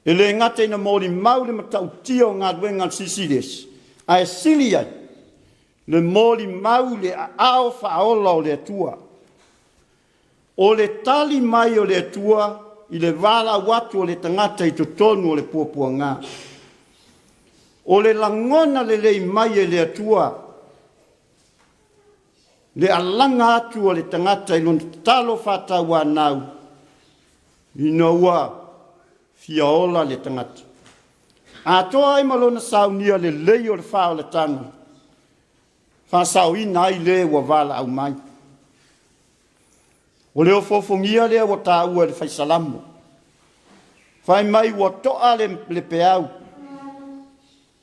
E le gata ina molimau le matautia o galuega a le Silisili Ese, ae sili ai Le molimau i le aao faaola o le Atua. O le tali mai o le Atua i le valaau atu o le tagata i totonu o le puapuaga. O le lagona lelei mai e le Atua le alaga atu o le tagata i lona tatalo faatauanau ina ua fia ola le tagata. Atoa ai ma lona saunia lelei o le faaolataga, faasaoina ai le ua valaau mai. O le ofoofogia lea ua taua e le Fai Salamo. Fai mai ua to'a le, le peau,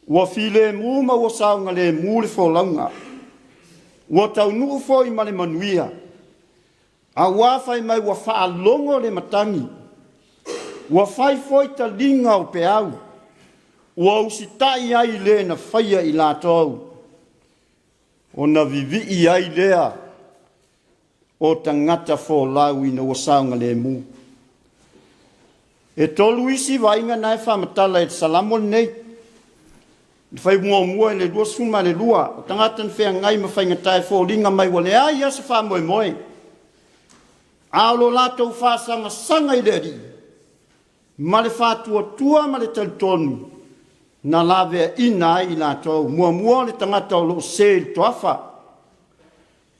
ua filemu ma ua saogalemu le folauga, ua taunuu foi ma le manuia, Auā fai mai ua faalogo le matagi, ua fai foi taliga o peau, ua usitai ai i le na faia i latou, ona vivii ai lea o tagata folau ina ua saogalemu. E tolu isi vaaiga na e faamatala i le Salamo lenei. Le fai muamua i le 22, o tagata na feagai ma faigata e foliga mai ua leai lava se faamoemoe, a o lo latou faasagasaga i le Alii ma le faatuatua ma le talitonu, na laveaina ai i latou. Muamua o le tagata o lo o se i le toafa,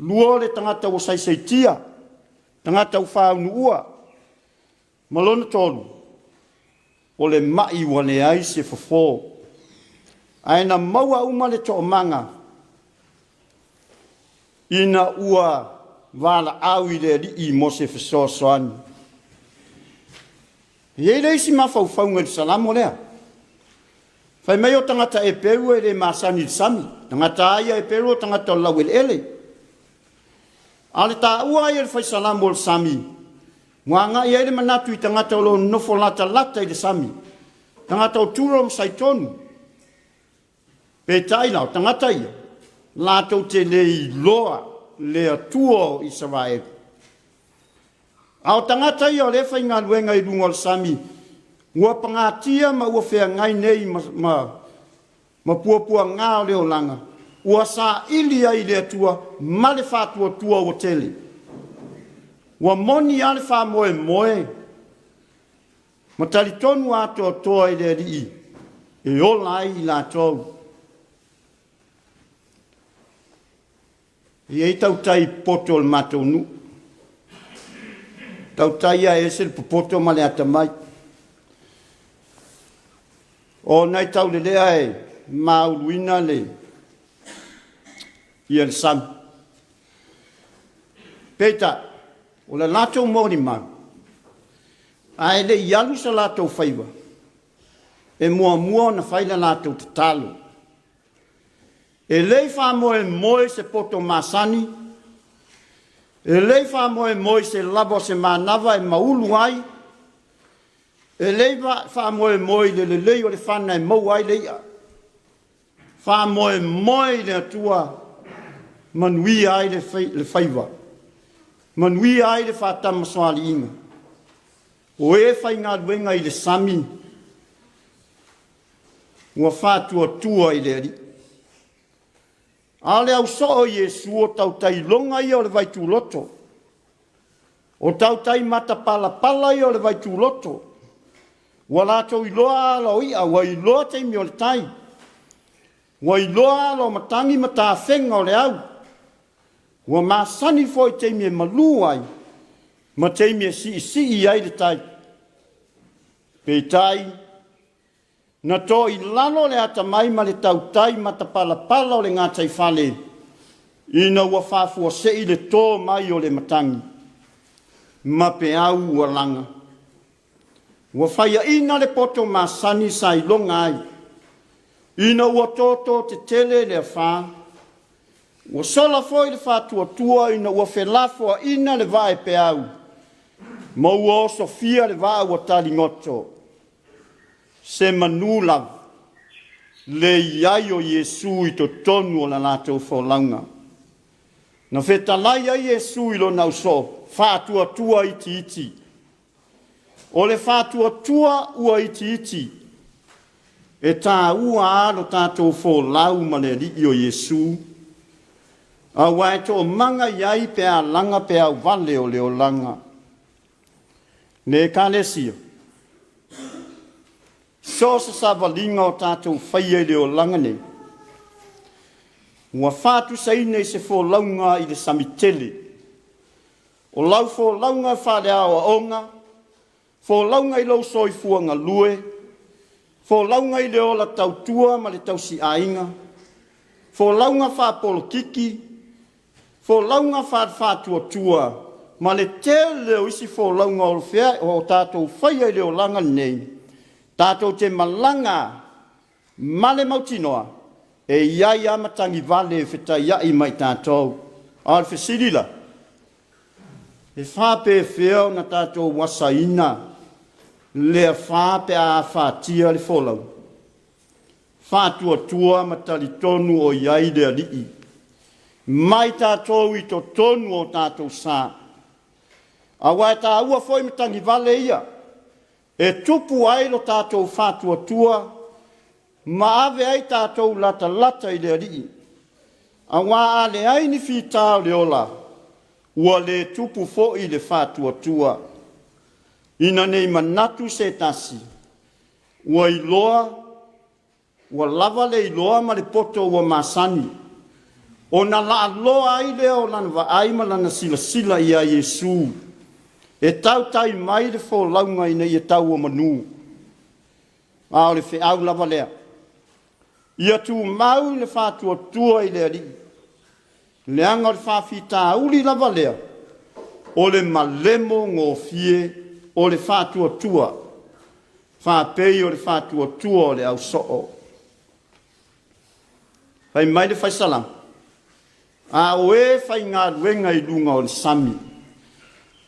lua o le tagata ua saisaitia, tagata ua faaunuua, Ma lona tolu, o le ma'i ua leai se fofo, ae na maua uma le toomaga ina ua valaau i le Alii mo se fesoasoani. E i ai le isi mafaufauga i le Salamo lea. Fai mai o tagata Eperu e le masani i le sami. Tagata lava ia Eperu o tagata o le laueleele. A o le taua ai e le Fai Salamo o le sami, ua agai ai le manatu i tagata o lo o nonofo latalata i le sami, tagata o Turo ma Saitonu. Peitai la, o tagata ia, latou te le iloa le Atua o Isaraelu. A o tagata ia o lea e faigaluega i luga o le sami, ua pagatia ma ua feagai nei ma, ma ma puapuaga o le olaga, ua saili ai i le Atua ma le faatuatua ua tele. Ua moni lava le faamoemoe ma talitonu atoatoa i le Alii e ola ai i latou. E i ai tautai popoto o le matou nuu. Tautai ia e ese le popoto ma le atamai. O nai taulelea e mauluina le ia le sami. Peitai, o le latou molimau, ae le i alu so latou faiva, e muamua ona fai le latou tatalo. E le i faamoemoe i se poto masani, e le i faamoemoe i se lava o se manava e maulu ai, e le i faamoemoe i le lelei o le fana e maua ai le i'a, faamoemoe i le Atua, manuia ai le faiva, manuia ai le faatamasoaliiga. O e faigaluega i le sami ua faatuatua i le Alii. A o le au soo o Iesu o tautai iloga ia o le vaituloto, o tautai matapalapala ia o le vaituloto, ua latou iloa ala o i'a, ua iloa taimi o le tai, ua iloa ala o matagi ma tafega o le au, ua masani foi i taimi e malu ai ma taimi e siisii ai le tai. Peitai, Na to i lalo le atamai ma le tautai matapalapala o le gataifale ina ua faafuasei le to mai o le matagi ma peau ua laga. Ua faiaina le poto masani sa iloga ai ina ua toto tetele le afa. Ua sola foi le faatuatua ina ua felafoaina le vaa e peau ma ua osofia le vaa ua taligoto. Se manu lava le i ai o Iesu i totonu o la latou folauga. Na fetalai ai Iesu i lona ausoo, faatuatua itiiti. O le faatuatua ua itiiti, e taua lava lo tatou folau ma le Alii o Iesu. Aua e toomaga i ai pe a laga pe auvale o le olaga. Le Ekalesia, so o se savaliga o tatou faia i le olaga nei, ua faatusaina i se folauga i le sami tele. O lau folauga faaleaoaoga, folauga i lou soifua galue, folauga i le ola tautua ma le tausiaiga, folauga faapolokiki, folauga faale-faatuatua ma le tele o isi folauga o fea o tatou faia i le olaga lenei, tatou te malaga ma le mautinoa e i ai lava matagivale e fetaiai ma i tatou. A o le fesili la, e faapefea ona tatou asaina le afa pe a afatia le folauga? Faatuatua ma talitonu o i ai le Alii ma i tatou i totonu o tatou sa. Aua e taua foi matagivale ia e tupu ai lo tatou faatuatua ma ave ai tatou latalata i le Alii, aua a leai ni fita o le ola, ua le tupu foi le faatuatua. Ina ne i manatu se tasi ua iloa ua lava le iloa ma le poto ua masani, ona laaloa ai lea o lana vaai ma lana silasila ia Iesu e tautai mai le folauga ina ia tau o manu. A o le feau lava lea, ia tumau le faatuatua i le Alii, leaga o le faafitauli lava lea o le malemo gofie o le faatuatua, faapei o le faatuatua o le ausoo. Fai mai le Fai Salamo, a o e faigaluega i luga o le sami,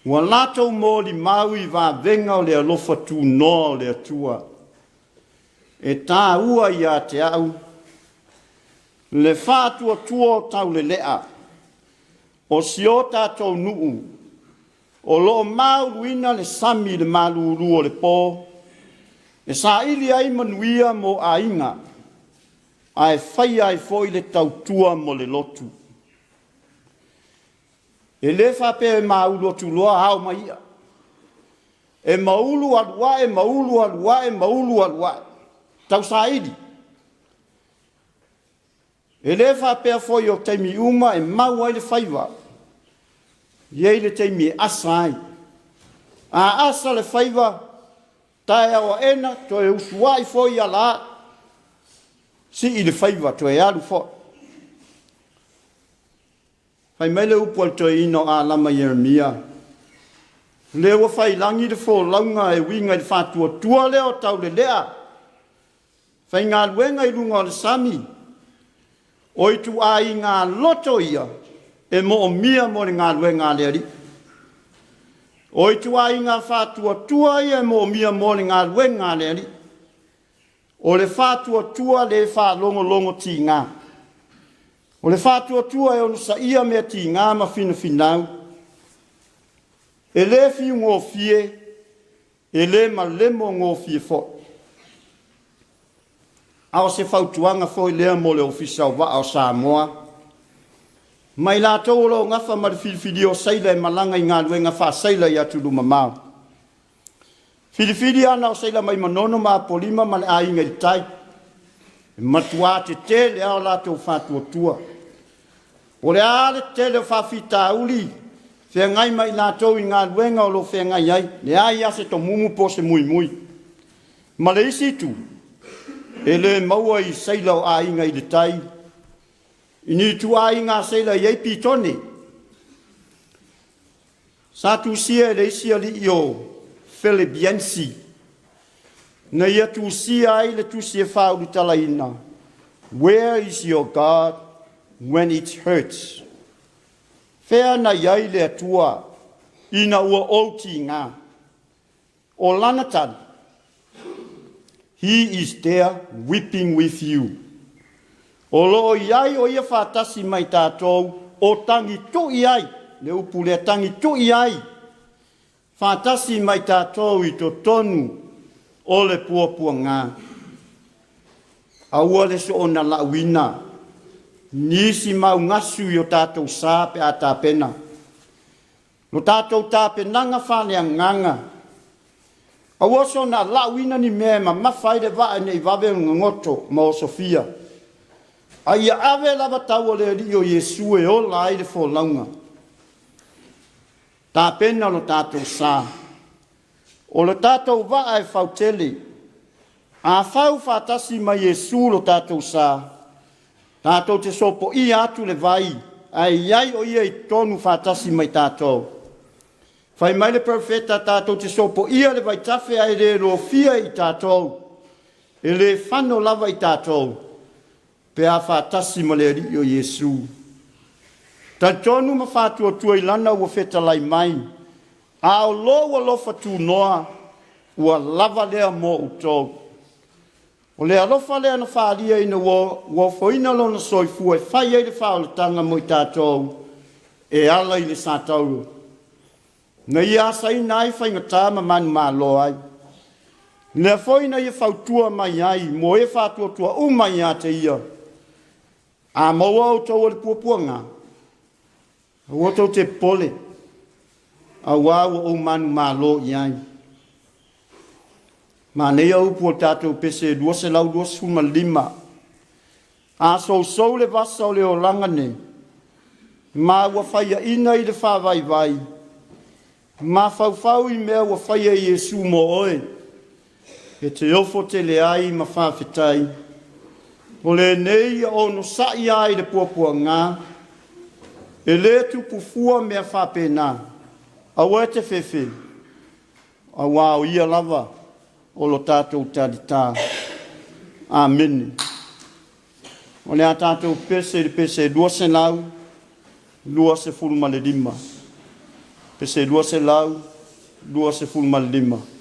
ua latou molimau i vavega o le alofa tunoa o le Atua. E taua ia te au le faatuatua o taulelea o si o tatou nuu o lo o mauluina le sami i le malulu o le po e saili ai manuia mo aiga ae faia ai foi le tautua mo le lotu. E le faapea e maulu atu loa ao mai i'a. E maulu alu ae, maulu alu ae, maulu alu ae, tausaili. E le faapea foi o taimi uma e mau ai le faiva. E i ai le taimi e asa ai. A asa le faiva, taeao aena toe usuai foi ala ae, sii le faiva toe alu foi. Fai mai le upu a le toeaina o Alama Ieremia, o lea ua faiilagi le folauga e uiga i le faatuatua lea o taulelea, faigaluega i luga o le sami, o ituaiga loto ia e moomia mo le galuega a le Alii. O ituaiga faatuatua ia e moomia mo le galuega a le Alii. O le faatuatua le faalogologo tiga. O le faatuatua e onosaia mea tiga ma finafinau. E le fiugofie, e le malemo gofie foi. A o se fautuaga foi lea mo le Ofisa o Vaa o Samoa ma i latou o lo o nafa ma le filifilia o seila e malaga i galuega faa-seila i atunuu mamao. Filifili ana o seila mai Manono ma Apolima ma le Aiga i le Tai, e matua tetele lava o latou faatuatua. Po o le a le tele o faafitauli feagai ma i latou i galuega o lo o feagai ai, leai lava se tomumu po o se muimui. Ma le isi itu, e le maua i seila o Aiga i le Tai i ni ituaiga seila e i ai pitone. Sa tusia e le isi alii o Philip Yancey na ia tusia ai le tusi e faaulutalaina, Where is your God when it hurts? Fea na i ai le Atua ina ua ou tiga? O lana tali, He is there weeping with you. O lo o i ai o ia faatasi ma i tatou o tagitu'i ai, le upu lea tagitu'i ai, faatasi ma i tatou i totonu o le puapuaga. Aua le soona lauina. Nisi maugasu i o tatou sa pe a tapena. Lo tatou tapenaga faaleagaga, aua soona lauina ni mea e mamafa ai le vaa ina ne i vave ona goto ma osofia, a ia ave lava tau a le Alii o Iesu e ola ai le folauga. Tapena lo tatou sa. O le tatou vaa e fautele. A fau faatasi ma Iesu lo tatou sa, tatou te sopoia atu le vai, ae i ai o Ia i totonu faatasi ma i tatou. Fai mai le Perofeta, tatou te sopoia le vaitafe ae le lofia i tatou, e le fano lava i tatou, pe a faatasi ma le Alii o Iesu. Talitonu ma faatuatua i Lana ua fetalai mai, a o lou alofa tunoa, ua lava lea mo outou. O le alofa lea na faaalia ina ua ofoina Lona soifua e fai ai le faaolataga mo i tatou e ala i le satauro, na Ia asaina ai faigata ma manumalo ai. Lea foi na Ia fautua mai ai mo e faatuatua uma ia te Ia, a maua outou o le puapuaga, aua tou te popole, auā ua ou manumalo i ai. Manaia upu o le tatou pese 225, a sousou le vasa o le olaga nei, ma ua faiaina i le faavaivai, mafaufau i mea ua faia e Iesu mo oe, e te ofo tele ai ma faafetai. O lenei ia onosai lava i le puapuaga, e le tupu fua mea faapena. Aua e te fefe, auā o Ia lava o lo tatou talita. Amene. O le a tatou pese i le pese 225, pese 225.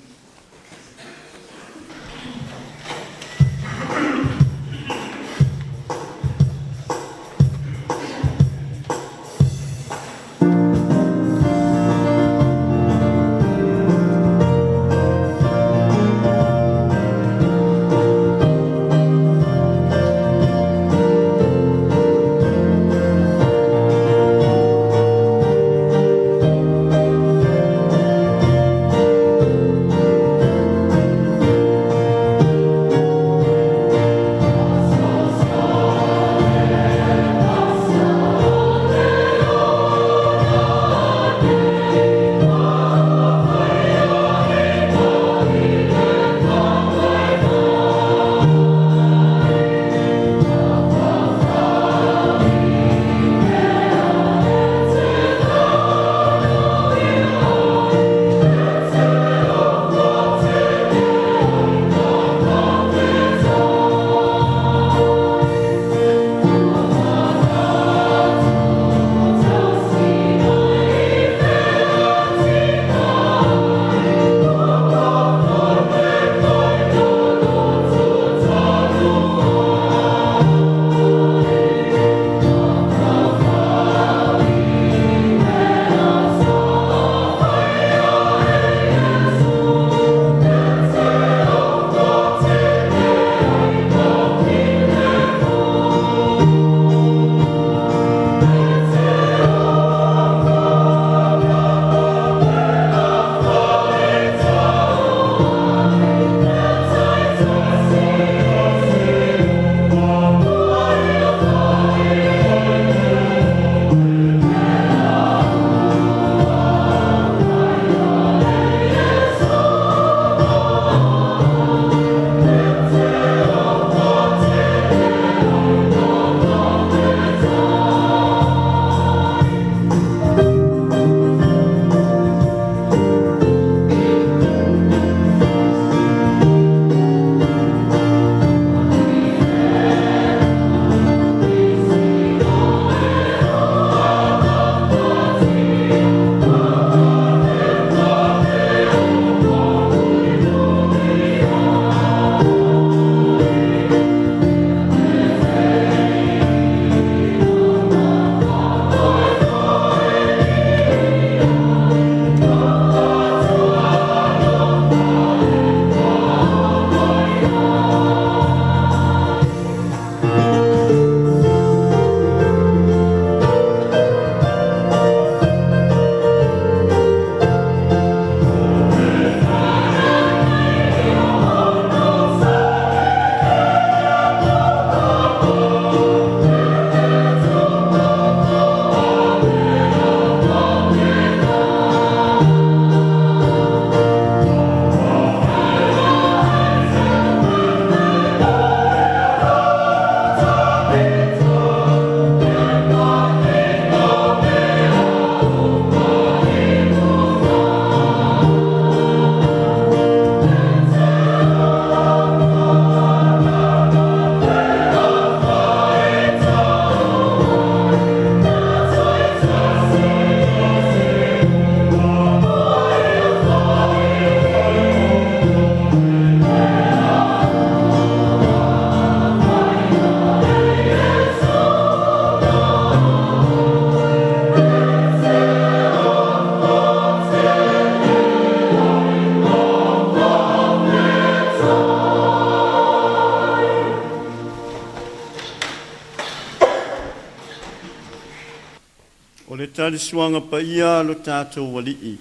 Taliasuaga Paia a lo tatou Alii.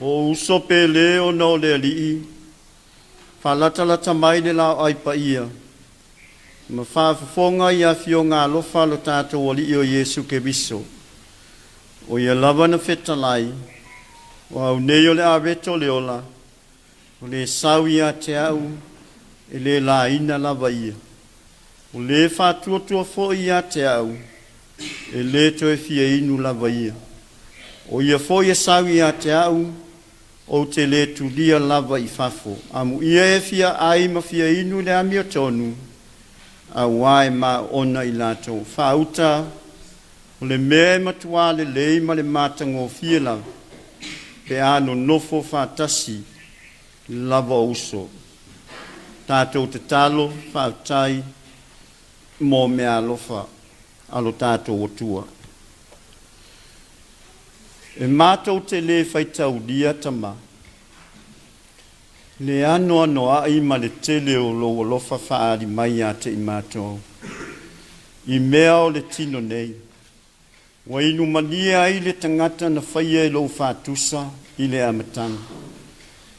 O uso pele ona o le Alii, faalatalata mai le laoai paia, ma faafofoga i afioga alofa a lo tatou Alii o Iesu Keriso. O ia lava na fetalai, o au nei o le areto o le ola, o le sau ia te au, e le laina lava ia. O le faatuatua foi ia te au, e le toe fia inu lava ia. O ia foi e sau ia te au, ou te le tulia lava i fafo. Amuia e fia ai ma fia inu le amiotonu, auā e maona i latou. Faauta, o le mea e matuā lelei ma le matagofie lava, pe a nonofo faatasi lava o uso. Tatou tatalo, faafetai mo meaalofa a lo tatou Atua. E matou te le faitaulia tama, le anoanoai ma le tele o lou alofa faaali mai ia te i matou, i mea o le tino nei, ua inumalie ai le tagata na faia e lou faatusa i le amataga.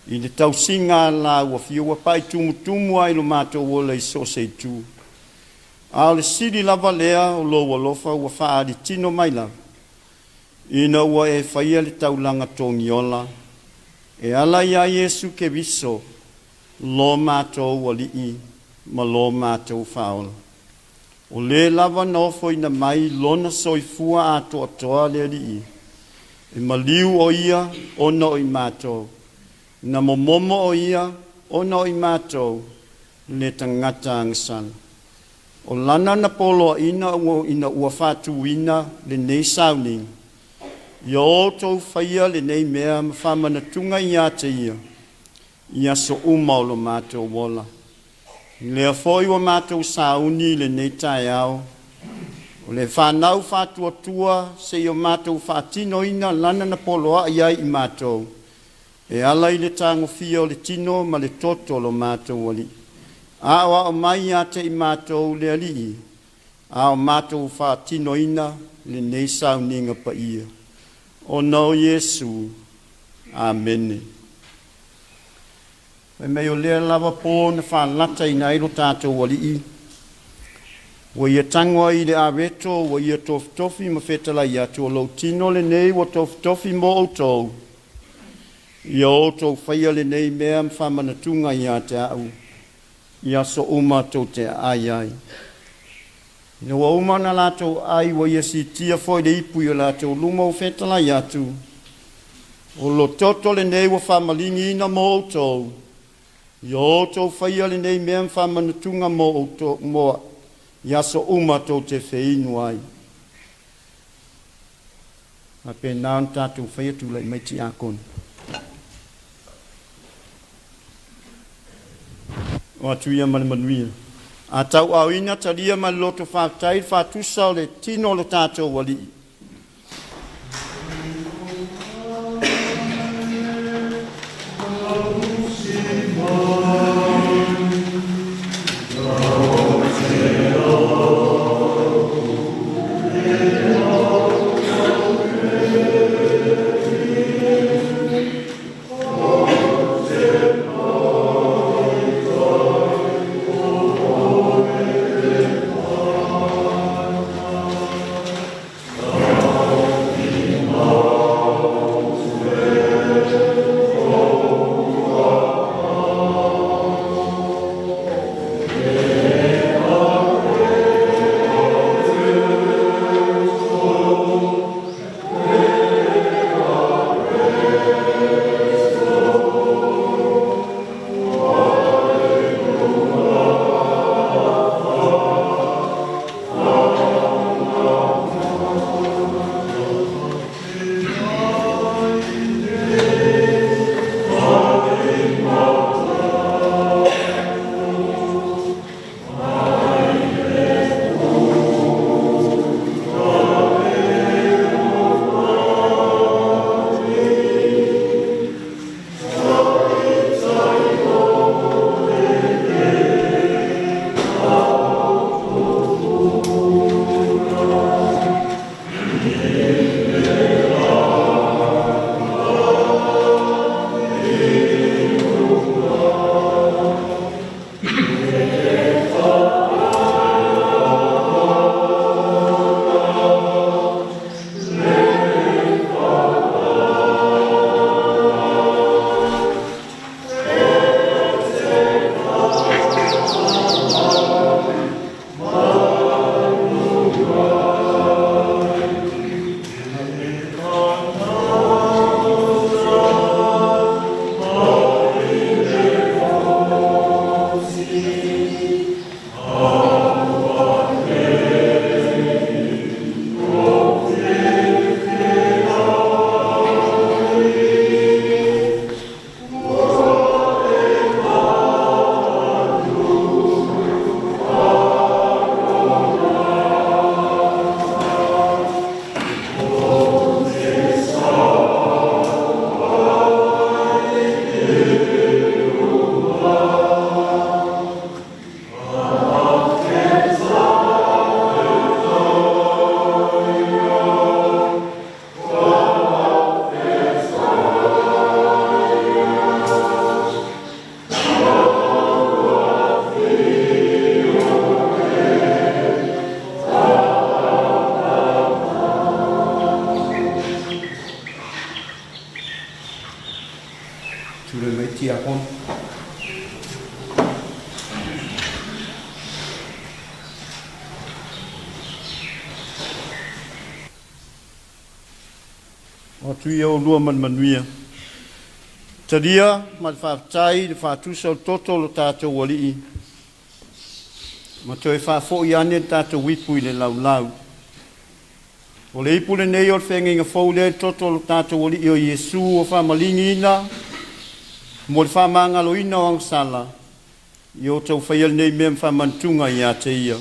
I le tausiga a la ua fia ua pai tumutumu ai lo matou ola i so o se itu. A o le sili lava lea o lou alofa ua faaali tino mai lava, ina ua e faia le taulaga togiola, e ala iā Iesu Keriso, lo matou Alii ma lo matou Faaola. O le lava na ofoina mai lona soifua atoatoa le Alii, e maliu o ia ona o i matou, na momomo o ia ona o i matou le tagata agasala. O lana na poloaina ina ua faatuina lenei sauniga, ia outou faia lenei mea ma faamanatuga ia te ia, i aso uma o lo matou ola. Lea foi ua matou sauni i lenei taeao, o le fanau faatuatua seia matou faatinoina lana na poloai ai i matou, e ala i le tagofia o le tino ma le toto o lo matou Alii. Aoao mai ia te i matou le Alii, a o matou faatinoina lenei sauniga paia. Ona o Iesu. Amene. Fai mai o lea lava po na faalataina ai lo tatou Alii, ua ia tago ai i le areto, ua ia tofitofi ma fetalai atu, o lou tino lenei ua tofitofi mo outou, ia outou faia lenei mea ma faamanatuga ia te au, i aso uma tou te aai ai. Ina ua uma ona latou ai, ua ia siitia foi le ipu i o latou luma ua fetalai atu, o lo toto lenei ua faamaligiina mo outou, ia outou faia lenei mea ma faamanatuga mo outou, mo i aso uma tou te feinu ai. Faapena ona tatou faia tulai mai tiakono. O atu ia ma le manuia. A tauaaoina talia ma le loto faafetai le faatusa o le tino o lo tatou Alii. Tulai mai Tiakono. O atu ia oulua ma le manuia. Talia ma le faafetai le faatusa o le toto o lo tatou Alii, ma toe faafoi ane le tatou ipu i le laulau. O le ipu lenei o le feagaiga fou lea i le toto o lo tatou Alii o Iesu ua faamaligiina mo le faamagaloina o agasala, ia outou faia lenei mea ma faamanatuga ia te ia.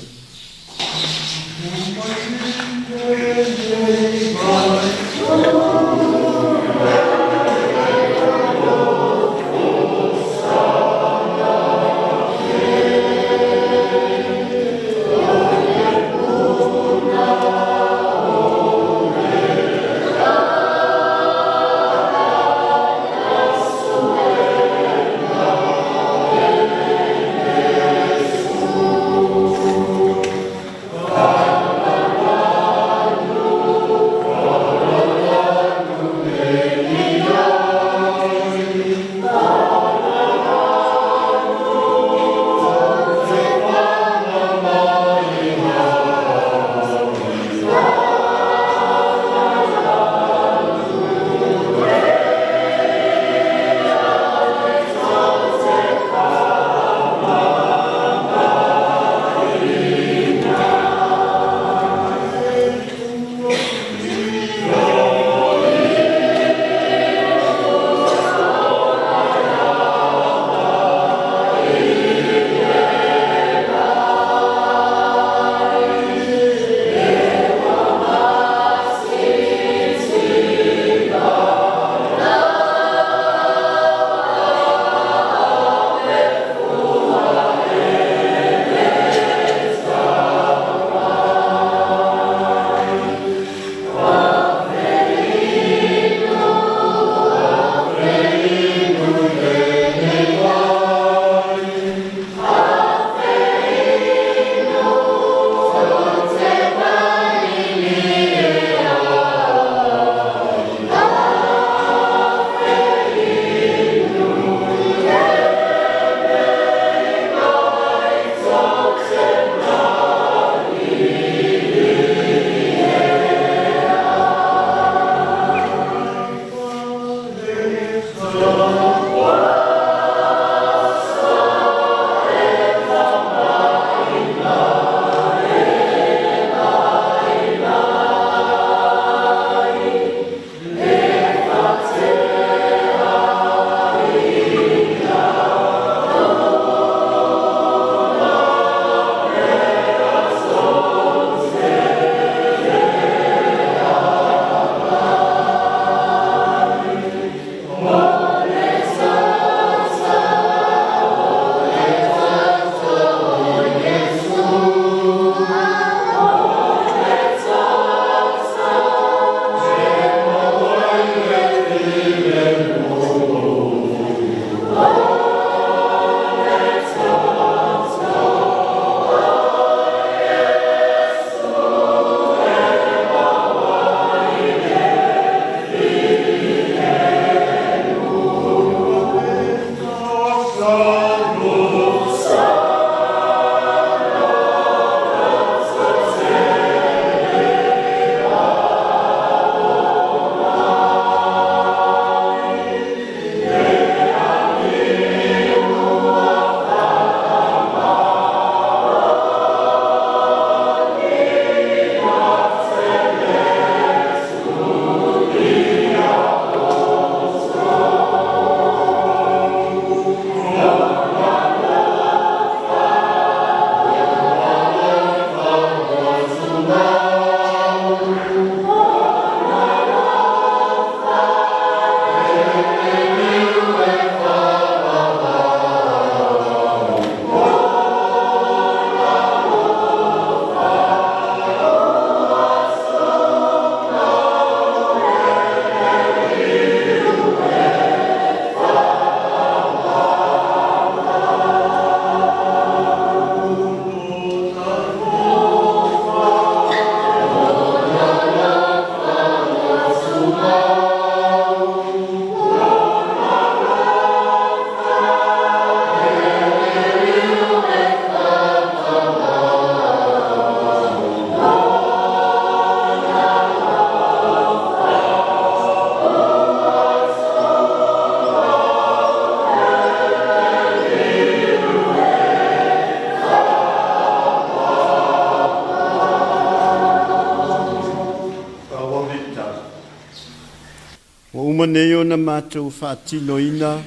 uma nei ona matou faatinoina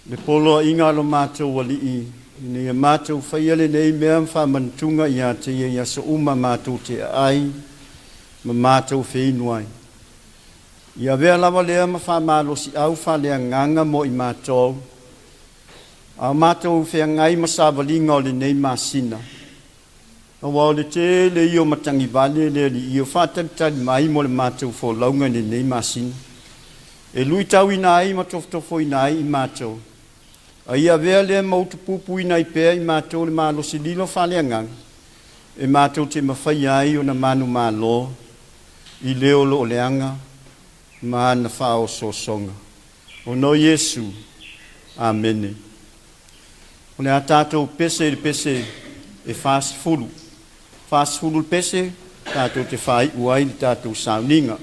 le poloaiga a lo matou Alii, ina ia matou faia lenei mea ma faamanatuga ia te Ia i aso uma matou te aai ma matou feinu ai. Ia avea lava lea ma faamalosiau faaleagaga mo i matou, a o matou feagai ma savaliga o lenei masina. Aua o le tele ia o matagivale le Alii o faatalitali mai mo le matou folauga i lenei masina, e luitauina ai ma tofotofoina ai i matou, a ia avea lea ma utupupuina ai pea i matou le malosi lilo faaleagaga, e matou te mafaia ai ona manumalo i le o lo o leaga ma ana faaosoosoga. Ona o Iesu. Amene. O le a tatou pese i le pese e 40. 40 le pese, tatou te faai'u ai le tatou sauniga.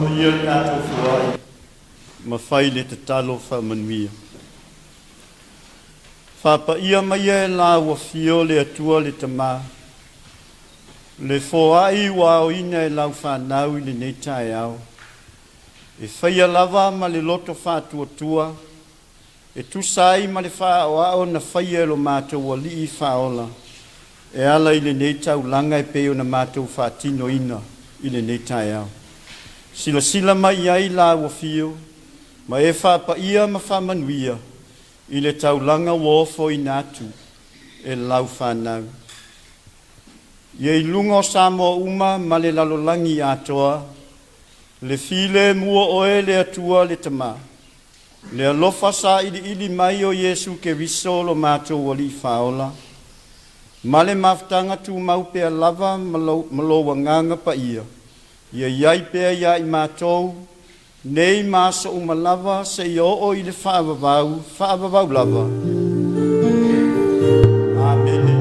Paia le tatou foai ma fai le tatalo faamanuia. Faapaia maia e lau Afio le Atua le Tama, le foai ua aoina e lau fanau i lenei taeao, e faia lava ma le loto faatuatua, e tusa ai ma le faaoao na faia e lo matou Alii Faaola e ala i lenei taulaga e pei ona matou faatinoina i lenei taeao. Silasila mai i ai lau Afio, ma e faapaia ma faamanuia i le taulaga ua ofoina atu e lau fanau. Ia i luga o Samoa uma ma le lalolagi atoa, Le filemu o oe le Atua le Tama, le alofa sailiili mai o Iesu Keriso lo matou Alii Faaola, ma le mafutaga tumau pea lava ma lou Agaga Paia, ia i ai pea iā i matou nei ma aso uma lava seia oo i le faavavau, faavavau lava. Amene.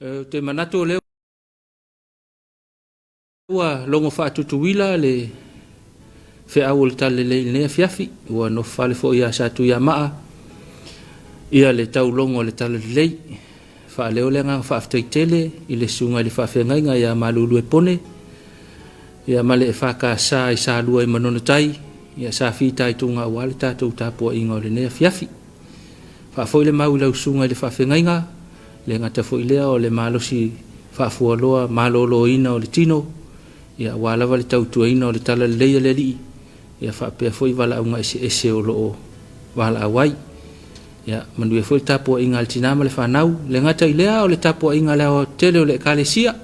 Ou te manatu o lea ua logo faatutuila le feau o le Talalelei i lenei afiafi. Ua nofo fale foi ia Satuiamaa ia le taulogo o le Talalelei. Faaleo le agaga faafetai tele i le susuga i le faafeagaiga ia Malulu e Pone ia ma le EFKS i Salua i Manono Tai ia sa fitaituga aua le tatou tapuaiga o lenei afiafi. Faafoi le mau i lau susuga i le faafeagaiga, le gata foi lea o le malosi faafualoa maloloina o le tino, ia aua lava le tautuaina o le talalelei a le Alii, ia faapea foi valaauga eseese o lo o valaau ai. Ia manuia foi le tapuaiga a le tina ma le fanau, le gata i lea o le tapuaiga a le aoaotetele o le Ekalesia,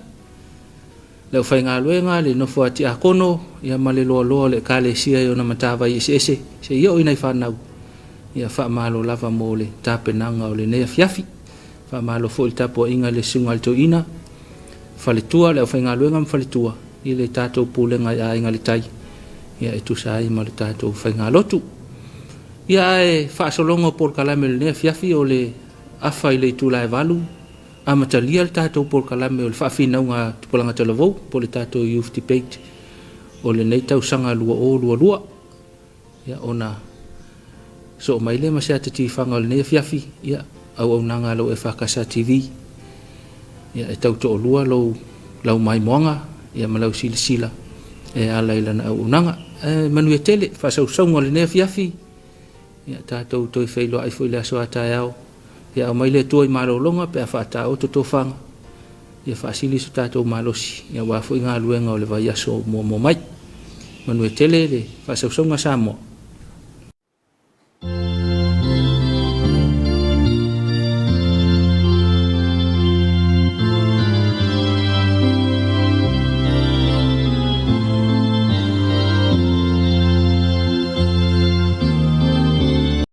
le aufaigaluega, le nofo a tiakono, ia ma le loaloa o le Ekalesia i ona matavai eseese, seia oo i nai fanau. Ia faamalo lava mo le tapenaga o lenei afiafi. Faamalo foi i le tapuaiga i le Susuga i le Toeaina, faletua, le aufaigaluega ma faletua i le tatou pulega i Aiga i le Tai, ia e tusa ai ma le tatou faigalotu. Ia ae faasologa o polokalame o lenei afiafi o le afa i le itula e 8, amatalia le tatou polokalame o le faafinauga a Tupulaga Talavou po o le tatou Youth Debate o lenei tausaga 2022. Ia ona soo mai lea ma se ata tifaga o lenei afiafi, ia auaunaga a lau EFKS TV, ia e tau toalua lou lau maimoaga ia ma lau silasila e ala i lana auaunaga. E manuia tele faasausauga o lenei afiafi, ia tatou toe feiloai foi i le aso a taeao. Ia aumai le Atua i malologa pe a faataoto tofaga, ia faasili so tatou malosi aua foi galuega o le vaiaso muamua mai. Manuia tele le faasausauga Samoa.